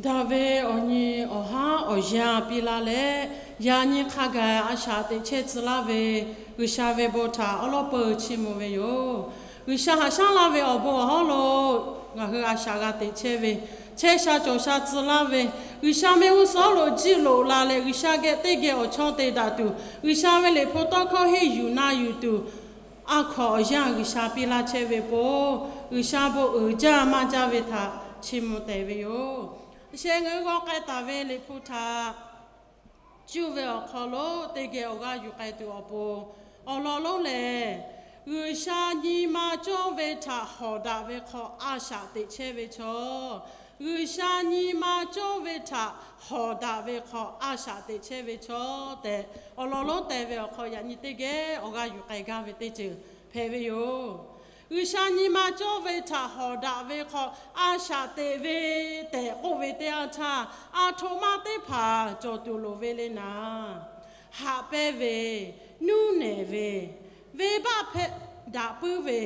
Daˍviˆ awˬ nyi awˬ haˉ awˬ yanˇ piˇ laˇ leh, yaꞈ nyi hk'a gaˬ a shaꞈ teꞈ chehˇ tcuh laˇ ve G'uiˬsha ve bon htaꞈ awˉ lawˉ peu chiˇ mvuh ve yoˬ. G'uiˬsha haꞈ shaˉ laˇ ve awˬ bon awˬ hawˉ lo ngaˬ hui a shaꞈ g'a teꞈ chehˇ ve, chehˇ sha cawˬ sha tcuh laˇ ve, G'uiˬsha mehˆ g'uˇ suhˍ lo jiˇ loꞈ la leh G'uiˬsha geh teˇ geh awˬ chawˇ te daꞈ tuˬ, G'uiˬsha ve liꞈ hpu tawˇ hkawˇ henˇ yuˬ na yuˬ tuˬ, a hkaw awˬ yanˇ G'uiˬsha piˇ laˇ chehˇ ve po, G'uiˬsha bon uiˍ jaˇ maˇ jaˇ ve htaꞈ chiˇ mvuh tehꞈ ve yoˬ. Shehˍ ngaˬ hui g'aw k'ai taˍ ve liꞈ hpu htaꞈ cuˇ ve awˬ hk'aw lo teˇ geh awˬ g'aˇ yuˬ k'ai tuˬ awˬ pon, awˬ lawn lonˉ lehˬ, G'uiˬsha nyi ma cawˇ ve htaꞈ hawˍ daꞈ ve hk'aw a shaꞈ teꞈ chehˇ ve chaw, G'uiˬsha nyi ma cawˇ ve htaꞈ hawˍ daꞈ ve hk'aw a shaꞈ teꞈ chehˇ ve chaw tehꞈ, awˬ lawn lonˉ teh ve awˬ hk'aw yaꞈ nyi teˇ geh awˬ g'aˇ yuˬ k'ai gaˇ ve teˇ ceuˬ hpehꞈ ve yoˬ. G'uiˬsha nyi ma cawˇ ve htaꞈ hawˍ daꞈ ve hk'aw a shaꞈ teꞈ ve tehꞈ k'oˆ ve teˇ yanˇ htaˇ, aˬ htoꞈ ma teˇ hpaˍ cawˬ tuˬ loˍ ve le naˍ, haꞈ pehnˇ ve, nuˇ nehˬ ve, venˇbaˆ hpehˇ daꞈ puiˉ ve,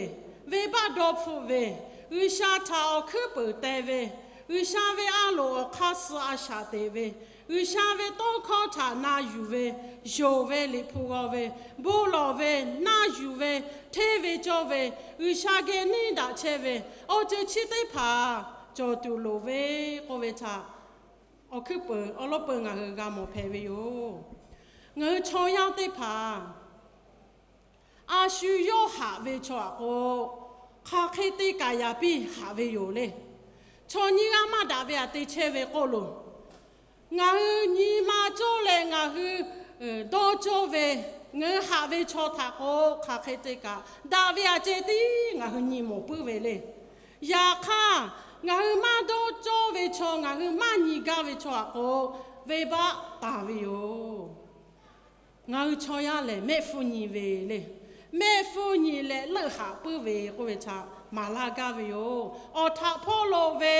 venˇbaˆ dawˇ hpfuhˆ ve, G'uiˬsha htaꞈ awˬ hkuiˉ peunˍ teh ve, G'uiˬsha ve a loˍ awˬ hk'aˇ suh a shaꞈ teꞈ ve, G'uiˬsha ve tawˇ hkawˇ htaꞈ na yuˬ ve, yonˍ ve, liꞈ hpu g'aw ve, bon lawˬ ve, na yuˬ ve, hteˇ ve cawˇ ve, G'uiˬsha geh neˇ daꞈ chehˇ ve, awˬ ceuˬ chi teˇ hpaˍ cawˬ tuˬ loˍ ve k'oˆ ve htaꞈ awˬ hkuiˉ peunˍ awˉ lawˉ peu ngaˬ hui g'a mawˬ hpehꞈ ve yoˬ. Ngaˬ hui chaw yaˇ teˇ hpaˍ a shu yawˇ haꞈ ve chaw aꞈ k'o, hk'aˬ hk'e te kaꞈ yaꞈ piˇ haꞈ ve yoˬ le. Chaw nyiˇ g'aˇ maˇ daꞈ ve aꞈ te chehˇ ve k'oˆ loˬ, ngaˬ hui nyi ma cawˇ leh ngaˬ hui dawˇ cawˇ ve, ngaˬ hui haꞈ ve chaw htaꞈ k'o, hk'aˬ hk'e te kaꞈ daꞈ ve aꞈ ceh tiˉ ngaˬ hui nyi mawˬ puiˉ ve le. Yaꞈ hk'aˇ, ngaˬ hui maˇ dawˇ cawˇ ve chaw, ngaˬ hui maˇ nyi gaˇ ve chaw aꞈ k'o, venˇbaˆ taˍ ve yoˬ. Ngaˬ hui chaw yaˇ lehˬ mehˆ hpfuhˇ nyi ve le. Mehˆ hpfuhˇ nyi leh leuˆ haꞈ puiˉ ve k'oˆ ve htaꞈ maˍ laˇ gaˇ ve yoˬ. Awˬ htaꞈ hpawˇ lo ve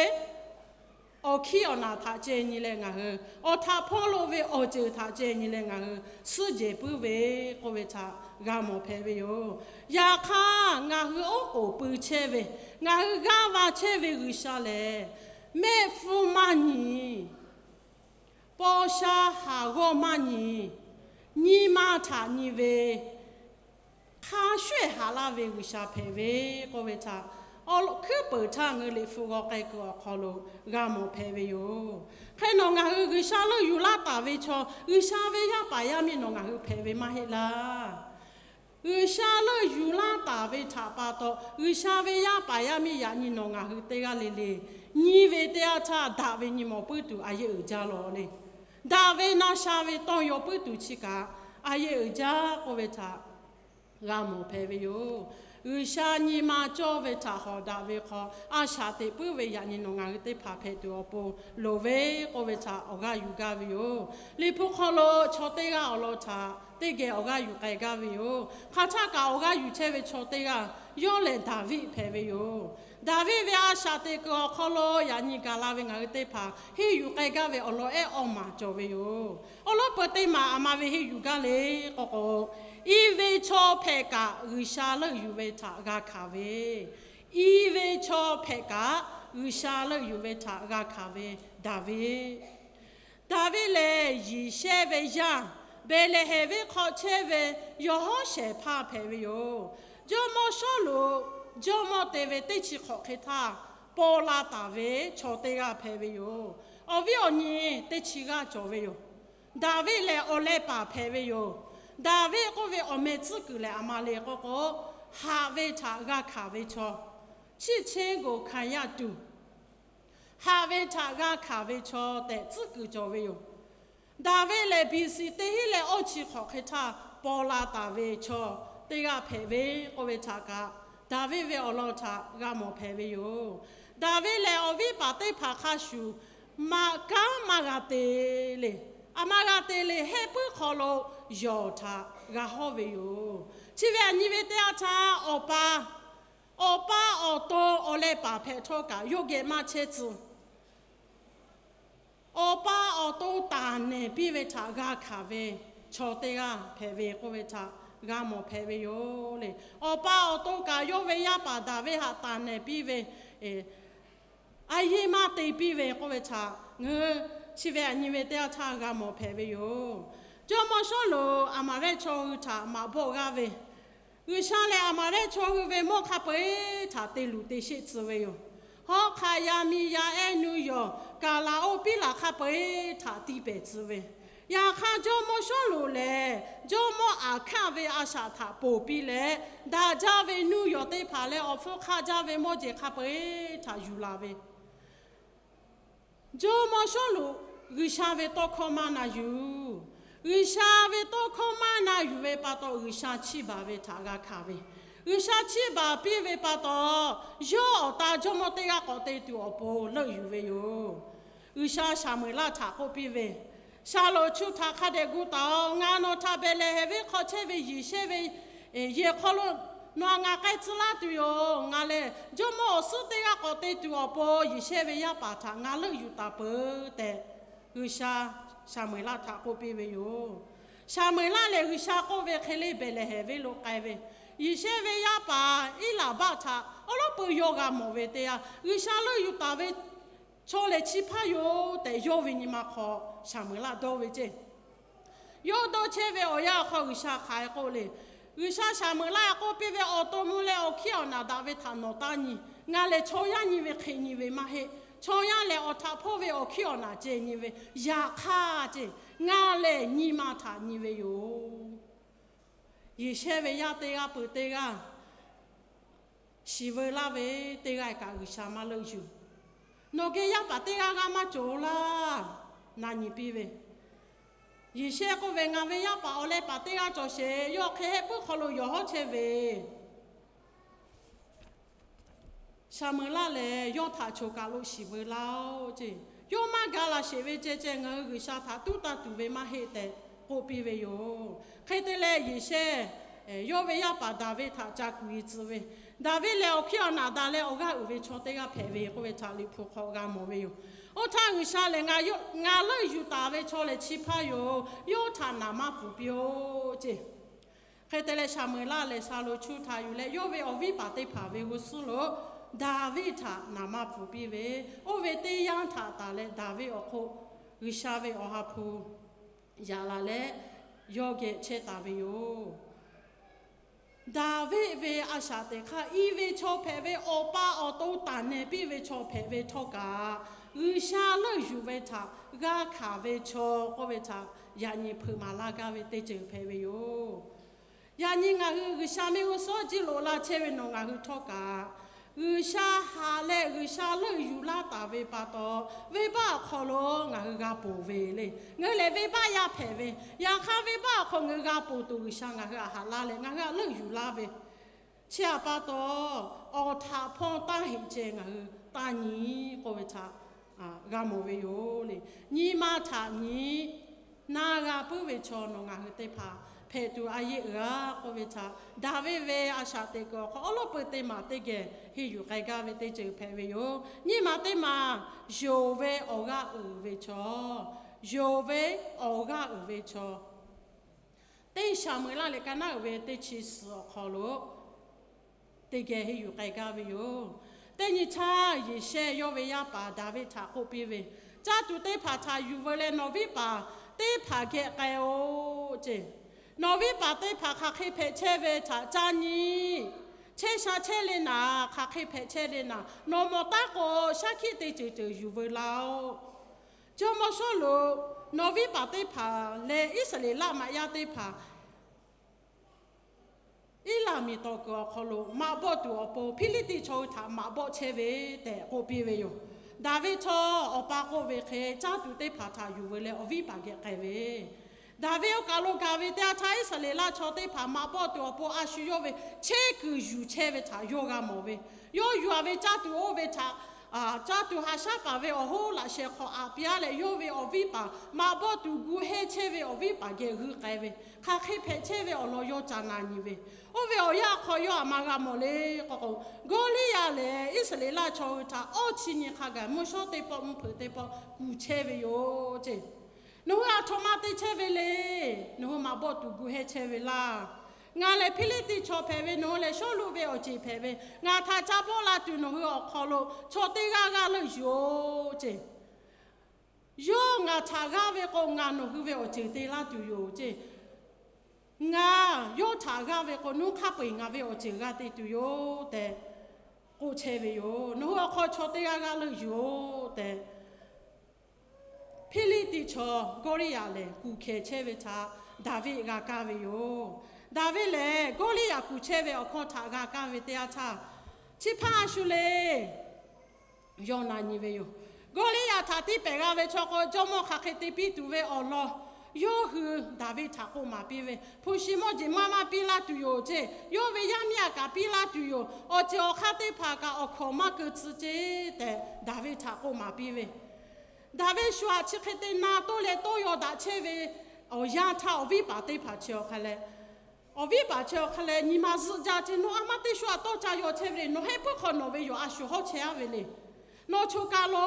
awˬ hkiˉ awˬ naˬ htaꞈ ceh nyi leh ngaˬ hui, awˬ htaꞈ hpawˇ lo ve awˬ ceuˬ htaꞈ ceh nyi leh ngaˬ hui suhˉ jehˬ puiˉ ve k'oˆ ve htaꞈ g'a mawˬ hpehꞈ ve yoˬ. Yaꞈ hk'aˇ, ngaˬ hui oˉ k'oˍ pui chehˇ ve, ngaˬ hui g'aˇ va chehˇ ve G'uiˬsha lehˬ, mehˆ hpfuhˇ maˇ nyi, paw sha haˍ g'awˇ maˇ nyi, nyi ma htaꞈ nyi ve, hk'a shuˍ eˬ haꞈ laˇ ve G'uiˬsha hpehꞈ ve k'oˆ ve htaꞈ awˬ hkuiˉ peunˍ htaˇ ngaˬ hui liꞈ hpu g'aw k'ai kuiˬ awˬ hk'aw lo g'a mawˬ hpehꞈ ve yoˬ. Hk'e nawˬ ngaˬ hui G'uiˬsha leuˆ yuˬ laˇ taˍ ve chaw, G'uiˬsha ve yaˇ paˍ yaˇ miˇ nawˬ ngaˬ hui hpehꞈ ve maˇ heˆ laˇ. G'uiˬsha leuˆ yuˬ laˇ taˍ ve htaꞈ pa taw, G'uiˬsha ve yaˇ paˍ yaˇ miˇ yaꞈ nyi nawˬ ngaˬ hui teˇ g'aˇ le le nyi ve teˇ yanˇ htaˇ, daꞈ ve nyi mawˬ puiˉ tuˬ a yehˬ uiˍ jaˇ lawˬ le. Daꞈ ve na sha ve tawˇ yaw puiˉ tuˬ chi kaꞈ a yehˬ uiˍ jaˇ k'oˆ ve htaꞈ g'a mawˬ hpehꞈ ve yoˬ. G'uiˬsha nyi ma cawˇ ve htaꞈ hawˍ daꞈ ve hk'aw, a shaꞈ teꞈ puiˉ ve yaꞈ nyi nawˬ ngaˬ hui teˇ hpaˍ hpehꞈ tuˬ awˬ pon loˍ ve k'oˆ ve htaꞈ awˬ g'aˇ yuˬ gaˇ ve yoˬ. Liꞈ hpu hk'aw lo chaw teˇ g'aˇ awˬ lawn htaꞈ teˇ geh awˬ g'aˇ yuˬ k'ai gaˇ ve yoˬ. Hk'aˬ htaˇ kaꞈ awˬ g'aˇ yuˬ chehˇ ve chaw teˇ g'aˇ yawˇ lehˬ Daˍviˆ hpehꞈ ve yoˬ. Daˍviˆ ve a shaꞈ teꞈ kuiˬ awˬ hk'aw lo yaꞈ nyi gaˬ la ve ngaˬ hui teˇ hpaˍ henˇ yuˬ k'ai gaˇ ve awˬ lawn ehˉ awˇ maˬ cawˬ ve yoˬ. Awˬ lawn peu teˇ maˬ aˬ ma ve henˇ yuˬ gaˇ le k'o k'o, iˉ ve chaw hpehꞈ kaꞈ G'uiˬsha leuˆ yuˬ ve htaꞈ g'a hkanˍ ve, iˉ ve chaw hpehꞈ kaꞈ G'uiˬsha leuˆ yuˬ ve htaꞈ g'a hkanˍ ve Daˍviˆ. Daˍviˆ lehˬ, Yiˍshehˇ ve yaˇ, Behˍlehˍhehnˍ venˇ hk'aw chehˇ ve yawˬ hawˉ shehˍ hpaˇ hpehꞈ ve yoˬ. Jawˇmawˇ Sawˉluꞈ jawˇmawˇ te ve teˇ chi hk'awꞈ hk'e htaˇ, paw la taˍ ve chaw teˇ g'aˇ hpehꞈ ve yoˬ. Awˬ viˉ awˬ nyi teˇ chi g'aˇ cawˬ ve yoˬ. Daˍviˆ lehˬ, awˬ leh paˍ hpehꞈ ve yoˬ. Daˍviˆ k'oˆ ve awˬ meh tcuhˉ kuiˬ lehˬ, aˬ ma le k'o k'o, haꞈ ve htaꞈ g'a hkanˍ ve chaw, chiˇ cheˉ goˬ hkanˍ yaˇ tuˬ, haꞈ ve htaꞈ g'a hkanˍ ve chaw tehꞈ tcuhˉ kuiˬ cawˬ ve yoˬ. Daˍviˆ lehˬ, B C teˇ hinˉ leh awˇ chi hk'awꞈ hk'e htaˇ paw la taˍ ve chaw teˇ g'aˇ hpehꞈ ve k'oˆ ve htaꞈ kaꞈ, Daˍviˆ ve awˬ lawn htaꞈ g'a mawˬ hpehꞈ ve yoˬ. Daˍviˆ lehˬ, awˬ viˉ paˍ teˇ hpaˍ hk'a shuˍ maꞈ kanˉ maˇ g'a te le. Aˬ ma g'a te le, hehˆ puiˉ hk'aw lo yawˬ htaꞈ g'a hawˇ ve yoˬ. Chi ve aˬ nyi ve teˇ yanˇ htaˇ, awˬ pa, awˬ pa awˬ to awˬ leh paˍ hpehꞈ htawˇ kaꞈ yawˇ geh maˇ chehˇ tcuh. Awˬ pa awˬ to taˍ nehˬ piˇ ve htaꞈ g'a hkanˍ ve chaw teˇ g'aˇ hpehꞈ ve k'oˆ ve htaꞈ g'a mawˬ hpehꞈ ve yoˬ le. Awˬ pa awˬ to kaꞈ yawˇ ve yaˇ paˍ Daˍviˆ htaꞈ taˍ nehˬ piˇ ve, e, a yeˇ maˇ te piˇ ve k'oˆ ve htaꞈ ngaˬ hui chi ve aꞈ nyi ve teˇ yanˇ htaˇ g'a mawˬ hpehꞈ ve yoˬ. Jawˇmawˇ Sawˉluꞈ Aˍmaˍrehˆ chaw hui htaꞈ maꞈ bawˆ g'aˇ ve, G'uiˬsha lehˬ Aˍmaˍrehˆ chaw hui ve mawˇ hk'a peu-eˬ htaꞈ te luˬ te sheˆ tcuh ve yoˬ. Hawˉ hk'aˆ yaˇ miˇ yaˇ ehˉ nuˇ yawˬ, kaˍlaˍoˇ piˉlaꞈ hk'a peu-eˬ htaꞈ tiˇ pehˍ tcuh ve, yaꞈ hk'aˇ Jawˇmawˇ Sawˉluꞈ lehˬ Jawˇmawˇ Aˍhkaˆ ve a shaꞈ htaꞈ ponˬ piˇ leh, daꞈ jaˇ ve nuˇ yawˬ teˇ hpaˍ leh awˬ hpfuhˇ hk'aˆ jaˇ ve mawˇ jeˬ hk'a peu-eˬ htaꞈ yuˬ laˬ ve, Jawˇmawˇ Sawˉluꞈ G'uiˬsha ve tawˇ hkawˇ maˇ na yuˬ. G'uiˬsha ve tawˇ hkawˇ maˇ na yuˬ ve pa taw, G'uiˬsha chiˇ baˬ ve htaꞈ g'a hkanˍ ve, G'uiˬsha chiˇ baˬ piˇ ve pa taw, yawˇ awˬ ta jawˇmawˇ teˇ g'aˇ k'awꞈ te tuˬ awˬ pon leuˆ yuˬ ve yoˬ. G'uiˬsha Saˍmoeˍlaˆ htaꞈ k'oˆ piˇ ve, Shaˍlonˍ chu htaꞈ hk'a dehꞈ gu taˍ-oꞈ. Ngaˬ nawˬ htaꞈ Behˍlehˍhehnˍ venˇ hk'aw chehˇ ve Yeˍsehˇ ve yehˬ hk'aw lo nawˬ htaꞈ ngaˬ k'ai tcuh laˇ tuˬ yoˬ. Ngaˬ lehˬ jawˇmawˇ awˬ suhˉ teˇ g'aˇ k'awꞈ te tuˬ awˬ pon Yeˍsehˇ ve yaˇ paˍ htaꞈ ngaˬ leuˆ yuˬ taˍ peuˬ tehꞈ, G'uiˬsha Saˍmoeˍlaˆ htaꞈ k'oˆ piˇ ve yoˬ. Saˍmoeˍlaˆ lehˬ G'uiˬsha k'oˆ ve hk'e le Behˍlehˍhehnˍ venˇ lo k'ai ve, Yeˍsehˇ ve yaˇ paˍ Eˇlaˍbaˆ htaꞈ awˉ lawˉ peu yawˇ g'a mawˬ ve teˇ yanˇ, G'uiˬsha leuˆ yuˬ taˍ ve chaw lehˬ chi hpaˇ yoˬ tehꞈ yawˇ ve nyi ma hk'aw Saˍmoeˍlaˆ dawˇ ve ceˇ. Yawˇ dawˇ chehˇ ve awˬ yanˇ awˬ hk'aw G'uiˬsha hk'aˬ hk'e k'oˆ le. G'uiˬsha Saˍmoeˍlaˆ k'oˆ piˇ ve, Awˬ to mvuh leh awˬ hkiˉ awˬ naꞈ daꞈ ve htaꞈ nawˬ taˇ nyi. Ngaˬ lehˬ chaw yaˇ nyi ve hk'e nyi ve maˇ heˆ. Chaw yaˇ lehˬ awˬ htaꞈ hpawˇ ve awˬ hkiˉ awˬ naꞈ ceh nyi ve. Yaꞈ hk'aˇ ceˇ, ngaˬ lehˬ nyi ma htaꞈ nyi ve yoˬ. Yeˍsehˇ ve yaˇ teˇ g'aˇ peuˬ teˇ g'aˇ shiˍ veu laˇ ve teˇ g'aˇ kaꞈ G'uiˬsha maˇ leuˆ yuˬ. Nawˬ geh yaˇ paˍ teˇ g'aˇ g'aˇ maˇ cawˬ laˇ. Na nyi piˇ ve, Yeˍsehˇ k'oˆ ve, Ngaˬ ve yaˇ paˍ awˬ leh paˍ teˇ g'aˇ cawˬ sheˍ. Yawˇ hk'e hehˆ puiˉ hk'aw lo yawˬ hawˉ chehˇ ve. Saˍmoeˍlaˆ lehˬ yawˇ htaꞈ choˬ kaˬ lo shiˍ veu laˇ-oˆ ceˇ. Yawˇ maˇ ga laˬ sheˍ ve ceh ceh ngaˬ hui G'uiˬsha htaꞈ tuˉ taˇ tuˬ ve maˇ heˆ tehꞈ k'oˆ piˇ ve yoˬ. Hk'e te leh Yeˍsehˇ yawˇ ve yaˇ paˍ Daˍviˆ htaꞈ ca kuˬ e tcuh ve, Daˍviˆ lehˬ awˬ hkiˉ awˬ naꞈ daꞈ leh awˬ g'aˇ uiˍ ve chaw teˇ g'aˇ hpehꞈ ve k'oˆ ve htaꞈ Liꞈ hpu hk'aw g'a mawˬ ve yoˬ. Oˇ htaˇ G'uiˬsha lehˬ, Ngaˬ leuˆ yuˬ taˍ ve chaw lehˬ chi hpaˇ yoˬ. Yawˇ htaꞈ naˍ maˇ pfuhˍ piˇ-oˆ ceˇ. Hk'e te leh Saˍmoeˍlaˆ lehˬ Shaˍlonˍ chu htaꞈ yuˬ leh yawˇ ve awˬ viˉ paˍ teˇ hpaˍ ve g'uˇ suhˉ lo Daˍviˆ htaꞈ naˍ maˇ pfuhˍ piˇ ve, oˇ ve teˇ yanˇ htaꞈ tanˬ leh Daˍviˆ awˬ hk'oˆ G'uiˬsha ve Awˬ ha hpu yaꞈ la leh yawˇ geh chehˇ taˍ ve yoˬ. Daˍviˆ ve a shaꞈ teꞈ hk'aˇ, i ve chaw hpehꞈ ve, awˬ pa awˬ to taˍ nehˬ piˇ ve chaw hpehꞈ ve htawˇ kaꞈ, G'uiˬsha leuˆ yuˬ ve htaꞈ g'a hkanˍ ve chaw k'oˆ ve htaꞈ yaꞈ nyi hpeuꞈ maˍ laˇ gaˇ ve teˇ ceuˬ hpehꞈ ve yoˬ. Yaꞈ nyi ngaˬ hui G'uiˬsha mehˆ g'uˇ suhˉ jiˇ loꞈ la chehˇ ve nawˬ ngaˬ hui htawˇ kaꞈ, G'uiˬsha haꞈ leh G'uiˬsha leuˆ yuˬ laˇ taˍ ve pa taw, venˇbaˆ awˬ hk'aw lo ngaˬ hui g'a ponˬ ve le. Ngaˬ hui lehˬ venˇbaˆ yaˇ hpehꞈ ve, yaꞈ hk'aˇ venˇbaˆ awˬ hk'aw ngaˬ hui g'a ponˬ tuˬ G'uiˬsha ngaˬ hui htaꞈ haꞈ laˇ leh ngaˬ hui htaꞈ leuˆ yuˬ laˇ ve, chi htaꞈ pa taw, awˬ htaꞈ hpawˇ taˇ heꞈ ceh ngaˬ hui taˇ nyi k'oˆ ve htaꞈ g'a mawˬ ve yoˬ le. Nyi ma htaꞈ nyi, na g'a puiˉ ve chaw nawˬ ngaˬ hui teˇ hpaˍ hpehꞈ tuˬ a yeˇ uiˍ a k'oˆ ve htaꞈ Daˍviˆ ve a shaꞈ teꞈ kuiˬ awˬ hk'aw awˉ lawˉ peu teˇ maˬ teˇ geh henˇ yuˬ k'ai gaˇ ve teˇ ceuˬ hpehꞈ ve yoˬ. Nyiˇ maˬ teˇ maˬ, yonˍ ve awˬ g'aˇ uiˍ ve chaw, yonˍ ve awˬ g'aˇ uiˍ ve chaw. Teˇ Saˍmoeˍlaˆ lehˬ ka naˉ uiˍ ve teˇ chi suhˍ awˬ hk'aw lo teˇ geh henˇ yuˬ k'ai gaˇ ve yoˬ. Teˇ nyi htaˇ Yeˍsehˇ yawˇ ve yaˇ paˍ Daˍviˆ htaꞈ k'oˆ piˇ ve, Caˇ tuˬ teˇ hpaˍ htaꞈ yuˬ veu leh nawˬ viˉ paˍ teˇ hpaˍ geh k'ai-oˆ ceˇ. Nawˬ viˉ paˍ teˇ hpaˍ hk'aˬ hk'e hpehꞈ chehˇ ve htaꞈ caˇ nyi. Chehˇ sha chehˇ le naˍ, hk'aˬ hk'e hpehꞈ chehˇ le naˍ, nawˬ mawˬ taˉ k'o, shaˉ hkiˆ teˇ ceuˬ ceuˬ yuˬ veu laˇ-oˆ. Jawˇmawˇ Sawˉluꞈ nawˬ viˉ paˍ teˇ hpaˍ leh Iˉsaˍreˍlaˆ maꞈ yaˇ teˇ hpaˍ Eˇlaˍmiˍ tawˍ kuiˬ awˬ hk'aw lo maꞈ bawˆ tuˬ awˬ pon Hpiˇliˇtiˆ chaw hui htaꞈ maꞈ bawˆ chehˇ ve tehꞈ k'oˆ piˇ ve yoˬ. Daˍviˆ htawˇ awˬ pa k'oˆ ve hk'e caˇ tuˬ teˇ hpaˍ htaꞈ yuˬ veu leh awˬ viˉ paˍ geh k'ai ve Daˍviˆ oˇ kaˬ lo gaˬ ve teˇ yanˇ htaˇ, Iˉsaˍreˍlaˆ chaw teˇ hpaˍ maꞈ bawˆ tuˬ awˬ pon a shu yawˇ ve chehˇ kuiˬ yuˬ chehˇ ve htaꞈ yawˇ g'a mawˬ ve, yawˇ yuˬ-a ve caˇ tuˬ oˇ ve htaꞈ, caˇ tuˬ haꞈ shaˉ paˍ ve awˬ hoˉ laꞈ sheh hk'aw aꞈ piˇ-a leh, yawˇ ve awˬ viˉ paˍ maꞈ bawˆ tuˬ gu hehnˇ chehˇ ve awˬ viˉ paˍ geh g'uiˇ k'ai ve, hk'aˬ hk'e hpehꞈ chehˇ ve awˬ lawn yawˇ ca na nyi ve, oˇ ve awˬ yanˇ hk'aw yawˇ aˬ ma g'a mawˬ le k'o k'o, Goˇliˇyaꞈ lehˬ Iˉsaˍreˍlaˆ chaw hui htaꞈ awˇ chi nyi hk'a gaˬ mvuhˇ shawˉ teˇ pawˆ mvuhˇ hpeuꞈ teˇ pawˆ kuˬ chehˇ ve yoˬ ceˇ. Nawˬ hui aˬ htoꞈ ma te chehˇ ve le. Nawˬ hui maꞈ bawˆ tuˬ gu hehnˇ chehˇ ve laˇ. Ngaˬ lehˬ Hpiˇliˇtiˆ chaw hpehꞈ ve, nawˬ hui lehˬ Sawˉluꞈ ve awˬ ceˬ hpehꞈ ve, ngaˬ htaꞈ ca bawˆ la tuˬ nawˬ hui awˬ hk'aw lo chaw teˇ g'aˇ g'aˇ leuˆ yuˬ-oˬ ceˇ. Yawˇ ngaˬ htaꞈ g'aˇ ve k'o, ngaˬ nawˬ hui ve awˬ ceuˬ te laˇ tuˬ yoˬ ceˇ. Ngaˬ yawˇ htaꞈ g'aˇ ve k'o, nuˇ hk'aˇ peu-eˬ ngaˬ ve awˬ ceuˬ g'a te tuˬ yoˬ tehꞈ k'oˆ chehˇ ve yoˬ. Nawˬ hui awˬ hk'aw chaw teˇ g'aˇ g'aˇ leuˆ yuˬ-oˬ tehꞈ, Hpiˇliˇtiˆ chaw Gawˇliˇyaꞈ lehˬ kuˬ hkehˍ chehˇ ve htaꞈ Daˍviˆ g'a kaˇ ve yoˬ. Daˍviˆ lehˬ Gawˇliˇyaꞈ kuˬ chehˇ ve awˬ hkawˇ htaꞈ g'a kaˇ ve teˇ yanˇ htaˇ, chi hpaˇ a shu le, yawˇ na nyi ve yoˬ. Gawˇliˇyaꞈ htaꞈ tiˇ pehˍ g'a ve chaw k'o, jawˇmawˇ hk'aˬ hk'e te piˇ tuˬ ve awˬ lawn yawˇ hui Daˍviˆ htaꞈ k'oˆ maˍ piˇ ve, hpu shi mawˇ jeˬ maˇ maˇ piˇ laˇ tuˬ yoˬ ceˇ. Yawˇ ve yaˇ miˇ a kaꞈ piˇ laˇ tuˬ yoˬ. Awˬ ceuˬ awˬ hk'aˇ teˇ hpaˍ kaꞈ awˬ hkawnˍ maˇ keu tcuh ceˇ tehꞈ Daˍviˆ htaꞈ k'oˆ maˍ piˇ ve, Daˍviˆ shu aꞈ chi hk'e te na toˇ leh tawˇ yaw daꞈ chehˇ ve awˬ yanˇ htaˇ, awˬ viˉ paˍ teˇ hpaˍ chi awˬ hk'a leh, awˬ viˉ paˍ chi awˬ hk'a leh nyi ma zuhˆ jaˇ ceˇ. Nawˬ a maˇ teˇ shu aꞈ tawˇ ca yaw chehˇ ve le. Nawˬ heh puiˉ hk'aw nawˬ ve yoˬ a shu hawˉ chehˇ aˉ ve le. Nawˬ choˬ kaˬ lo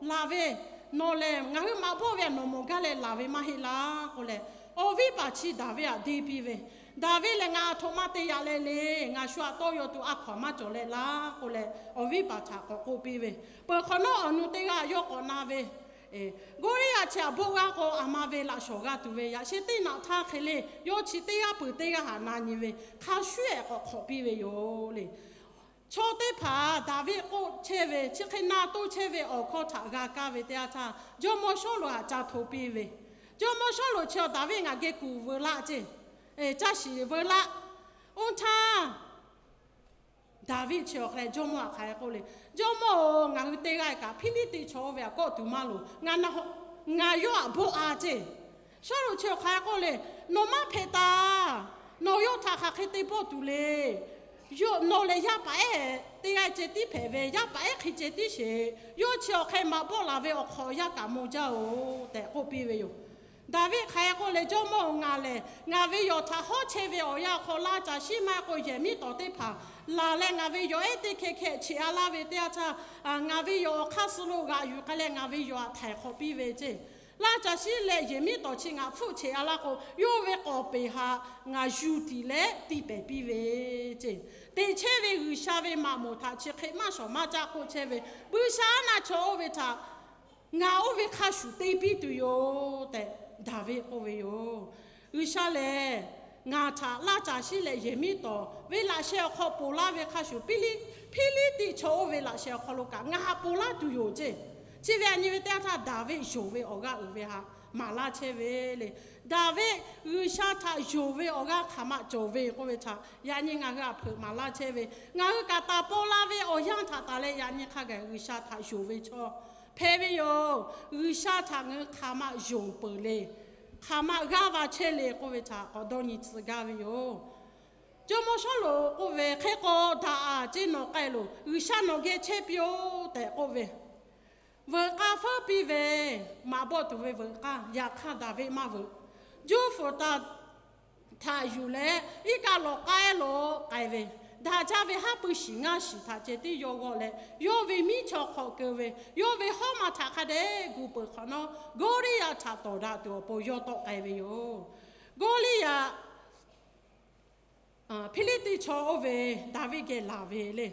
laˬ ve, nawˬ lehˬ ngaˬ hui maꞈ bawˆ ve aꞈ nawˬ mawˬ gaˇ leh laˬ ve maˇ heˆ laˇ k'oˆ leh, awˬ viˉ paˍ chi Daˍviˆ aꞈ deˇ piˇ ve, Daˍviˆ lehˬ ngaˬ aˬ htoꞈ ma te yaꞈ leh le, ngaˬ shu aꞈ tawˇ yaw tuˬ a hkaw aˬ maˇ cawˬ leh laˇ k'oˆ leh, awˬ viˉ paˍ htaꞈ k'awꞈ k'oˆ piˇ ve, peuˬ hk'awꞈ nawˉ awˬ nu teˇ g'aˇ yawˇ k'awꞈ na ve, Gawˇliˇyaꞈ chi aꞈ bawˆ g'aˇ k'o, aˬ ma ve laꞈ shawˍ g'a tuˬ ve yaꞈ sheh teˇ naꞈ htaˇ hk'e le, yawˇ chi teˇ g'aˇ peuˬ teˇ g'aˇ haꞈ na nyi ve, hk'a shuˉ ehˍ k'awꞈ hk'awꞈ piˇ ve yoˬ le. Chaw teˇ hpaˍ Daˍviˆ k'oˆ chehˇ ve, chi hk'e na toˇ chehˇ ve awˬ hkawˇ htaꞈ g'a kaˇ ve teˇ yanˇ htaˇ, jawˇmawˇ Sawˉluꞈ htaꞈ ca hto piˇ ve, jawˇmawˇ Sawˉluꞈ chi awˬ Daˍviˆ ngaˬ geh kuˬ veu laˆ ceˇ, caˇ shiˍ veu laˆ. Oˇ htaˇ Daˍviˆ chi awˬ hk'a leh jawˇmawˇ aꞈ hk'aˬ hk'e k'oˆ le, Jawˇmawˇ-oˬ, ngaˬ hui teˇ g'aˇ kaꞈ Hpiˇliˇtiˆ chaw oˇ ve aꞈ kawˆ tuˬ maˇ loˍ. Ngaˬ nawˬ, ngaˬ yawˇ aꞈ bawˆ a ceˇ. Sawˉluꞈ chi awˬ hk'aˬ hk'e k'oˆ le, Nawˬ maˇ hpehꞈ taˍ. Nawˬ yawˇ htaꞈ hk'aˬ hk'e te bawˆ tuˬ le. Nawˬ lehˬ yaˇ paˍ ehˉ teˇ g'aˇ ceh tiˉ hpehꞈ ve, yaˇ paˍ ehˉ hk'e ceh tiˉ sheˍ. Yawˇ chi awˬ hk'e maꞈ bawˆ laˬ ve awˬ hk'awꞈ yaˇ kaꞈ maw jaˇ-oˬ tehꞈ k'oˆ piˇ ve yoˬ. Daˍviˆ hk'aˬ hk'e k'oˆ le, Jawˇmawˇ-oˬ, ngaˬ lehˬ ngaˬ ve yawˬ htaꞈ hawˉ chehˇ ve awˬ yanˇ awˬ hk'aw laˇ caˬ shiˉ maˇ heˆ k'o yehˬ miˉ tawˍ teˇ hpaˍ laˬ leh ngaˬ ve yawˬ ehˉ teˇ hkeh hkeh cheꞈ a laˇ ve teˇ yanˇ htaˇ, ngaˬ ve yawˬ awˬ hk'aˇ suh lo g'aꞈ yuˬ k'ai leh ngaˬ ve yawˬ aꞈ htaiˍ hk'awꞈ piˇ ve ceˇ. Laˇ caˬ shiˉ leh yehˬ miˉ tawˍ chi ngaˬ hpfuhˆ cheꞈ a laˇ k'o, yawˇ ve k'awˍ peˍ haꞈ ngaˬ yuˬ tiˍ leh tiˇ pehˍ piˇ ve ceˇ. Teꞈ chehˇ ve G'uiˬsha ve maꞈ moˍ htaꞈ chi hk'e maˇ shawˍ maˇ caˆ k'oˆ chehˇ ve, Buiˇshaˆaˉnaˆ chaw oˇ ve htaꞈ ngaˬ oˇ ve hk'a shuˍ te piˇ tuˬ yoˬ tehꞈ Daˍviˆ k'oˆ ve yoˬ. G'uiˬsha lehˬ ngaˬ htaꞈ laˇ caˬ shiˉ leh yehˬ miˉ tawˍ ve laꞈ sheh awˬ hk'aw ponˬ laˇ ve hk'a shuˍ, Hpiˇliˇtiˆ chaw oˇ ve laꞈ sheh awˬ hk'aw lo kaꞈ ngaˬ haꞈ ponˬ laˇ tuˬ yoˬ ceˇ. Chi ve a nyi ve teˇ yanˇ htaˇ Daˍviˆ yonˍ ve awˬ g'aˇ uiˍ ve haꞈ maˍ laˇ chehˇ ve le. Daˍviˆ G'uiˬsha htaꞈ yonˍ ve awˬ g'aˇ hk'aˬ ma cawˬ ve k'oˆ ve htaꞈ yaꞈ nyi ngaˬ hui aꞈ hpeuꞈ maˍ laˇ chehˇ ve, ngaˬ hui kaꞈ taˍ paw la ve awˬ yanˇ htaꞈ taˍ leh yaꞈ nyi hk'a gaˬ G'uiˬsha htaꞈ yonˍ ve chaw hpehꞈ ve yoˬ. G'uiˬsha htaꞈ ngaˬ hui hk'aˬ ma yonˍ peuˬ le, hk'aˬ ma g'aˇ va chehˇ le k'oˆ ve htaꞈ k'awꞈ dawˇ nyi tcuh gaˇ ve yoˬ. Jawˇmawˇ Sawˉluꞈ k'oˆ ve, Hk'e k'o daꞈ aˍ ceˇ, nawˬ k'ai loˬ. G'uiˬsha nawˬ geh chehˇ piˇ-oˆ tehꞈ k'oˆ ve, veuꞈ k'aˇ feuˉ piˇ ve, maꞈ bawˆ tuˬ ve veuꞈ k'aˇ. Yaꞈ hk'aˇ Daˍviˆ maˇ veuꞈ. Juˇ fuˍ taˍ htaꞈ yuˬ leh iˉ kaˆ lawꞈ k'aˉ lo k'ai ve, daꞈ jaˇ ve haˉ pui shiˍ ngaˇ shiˍ htaꞈ ceh tiˉ yawˇ g'awˆ leh, yawˇ ve miˉ chaw hk'awꞈ keu ve, yawˇ ve hawˉ ma htaꞈ hk'a dehꞈ gu peuˬ hk'awꞈ nawˉ, Gawˇliˇyaꞈ htaꞈ tawˍ daꞈ tuˬ awˬ pon yawˇ tawˆ k'ai ve yoˬ. Gawˇliˇyaꞈ Hpiˇliˇtiˆ chaw oˇ ve Daˍviˆ geh laˬ ve le.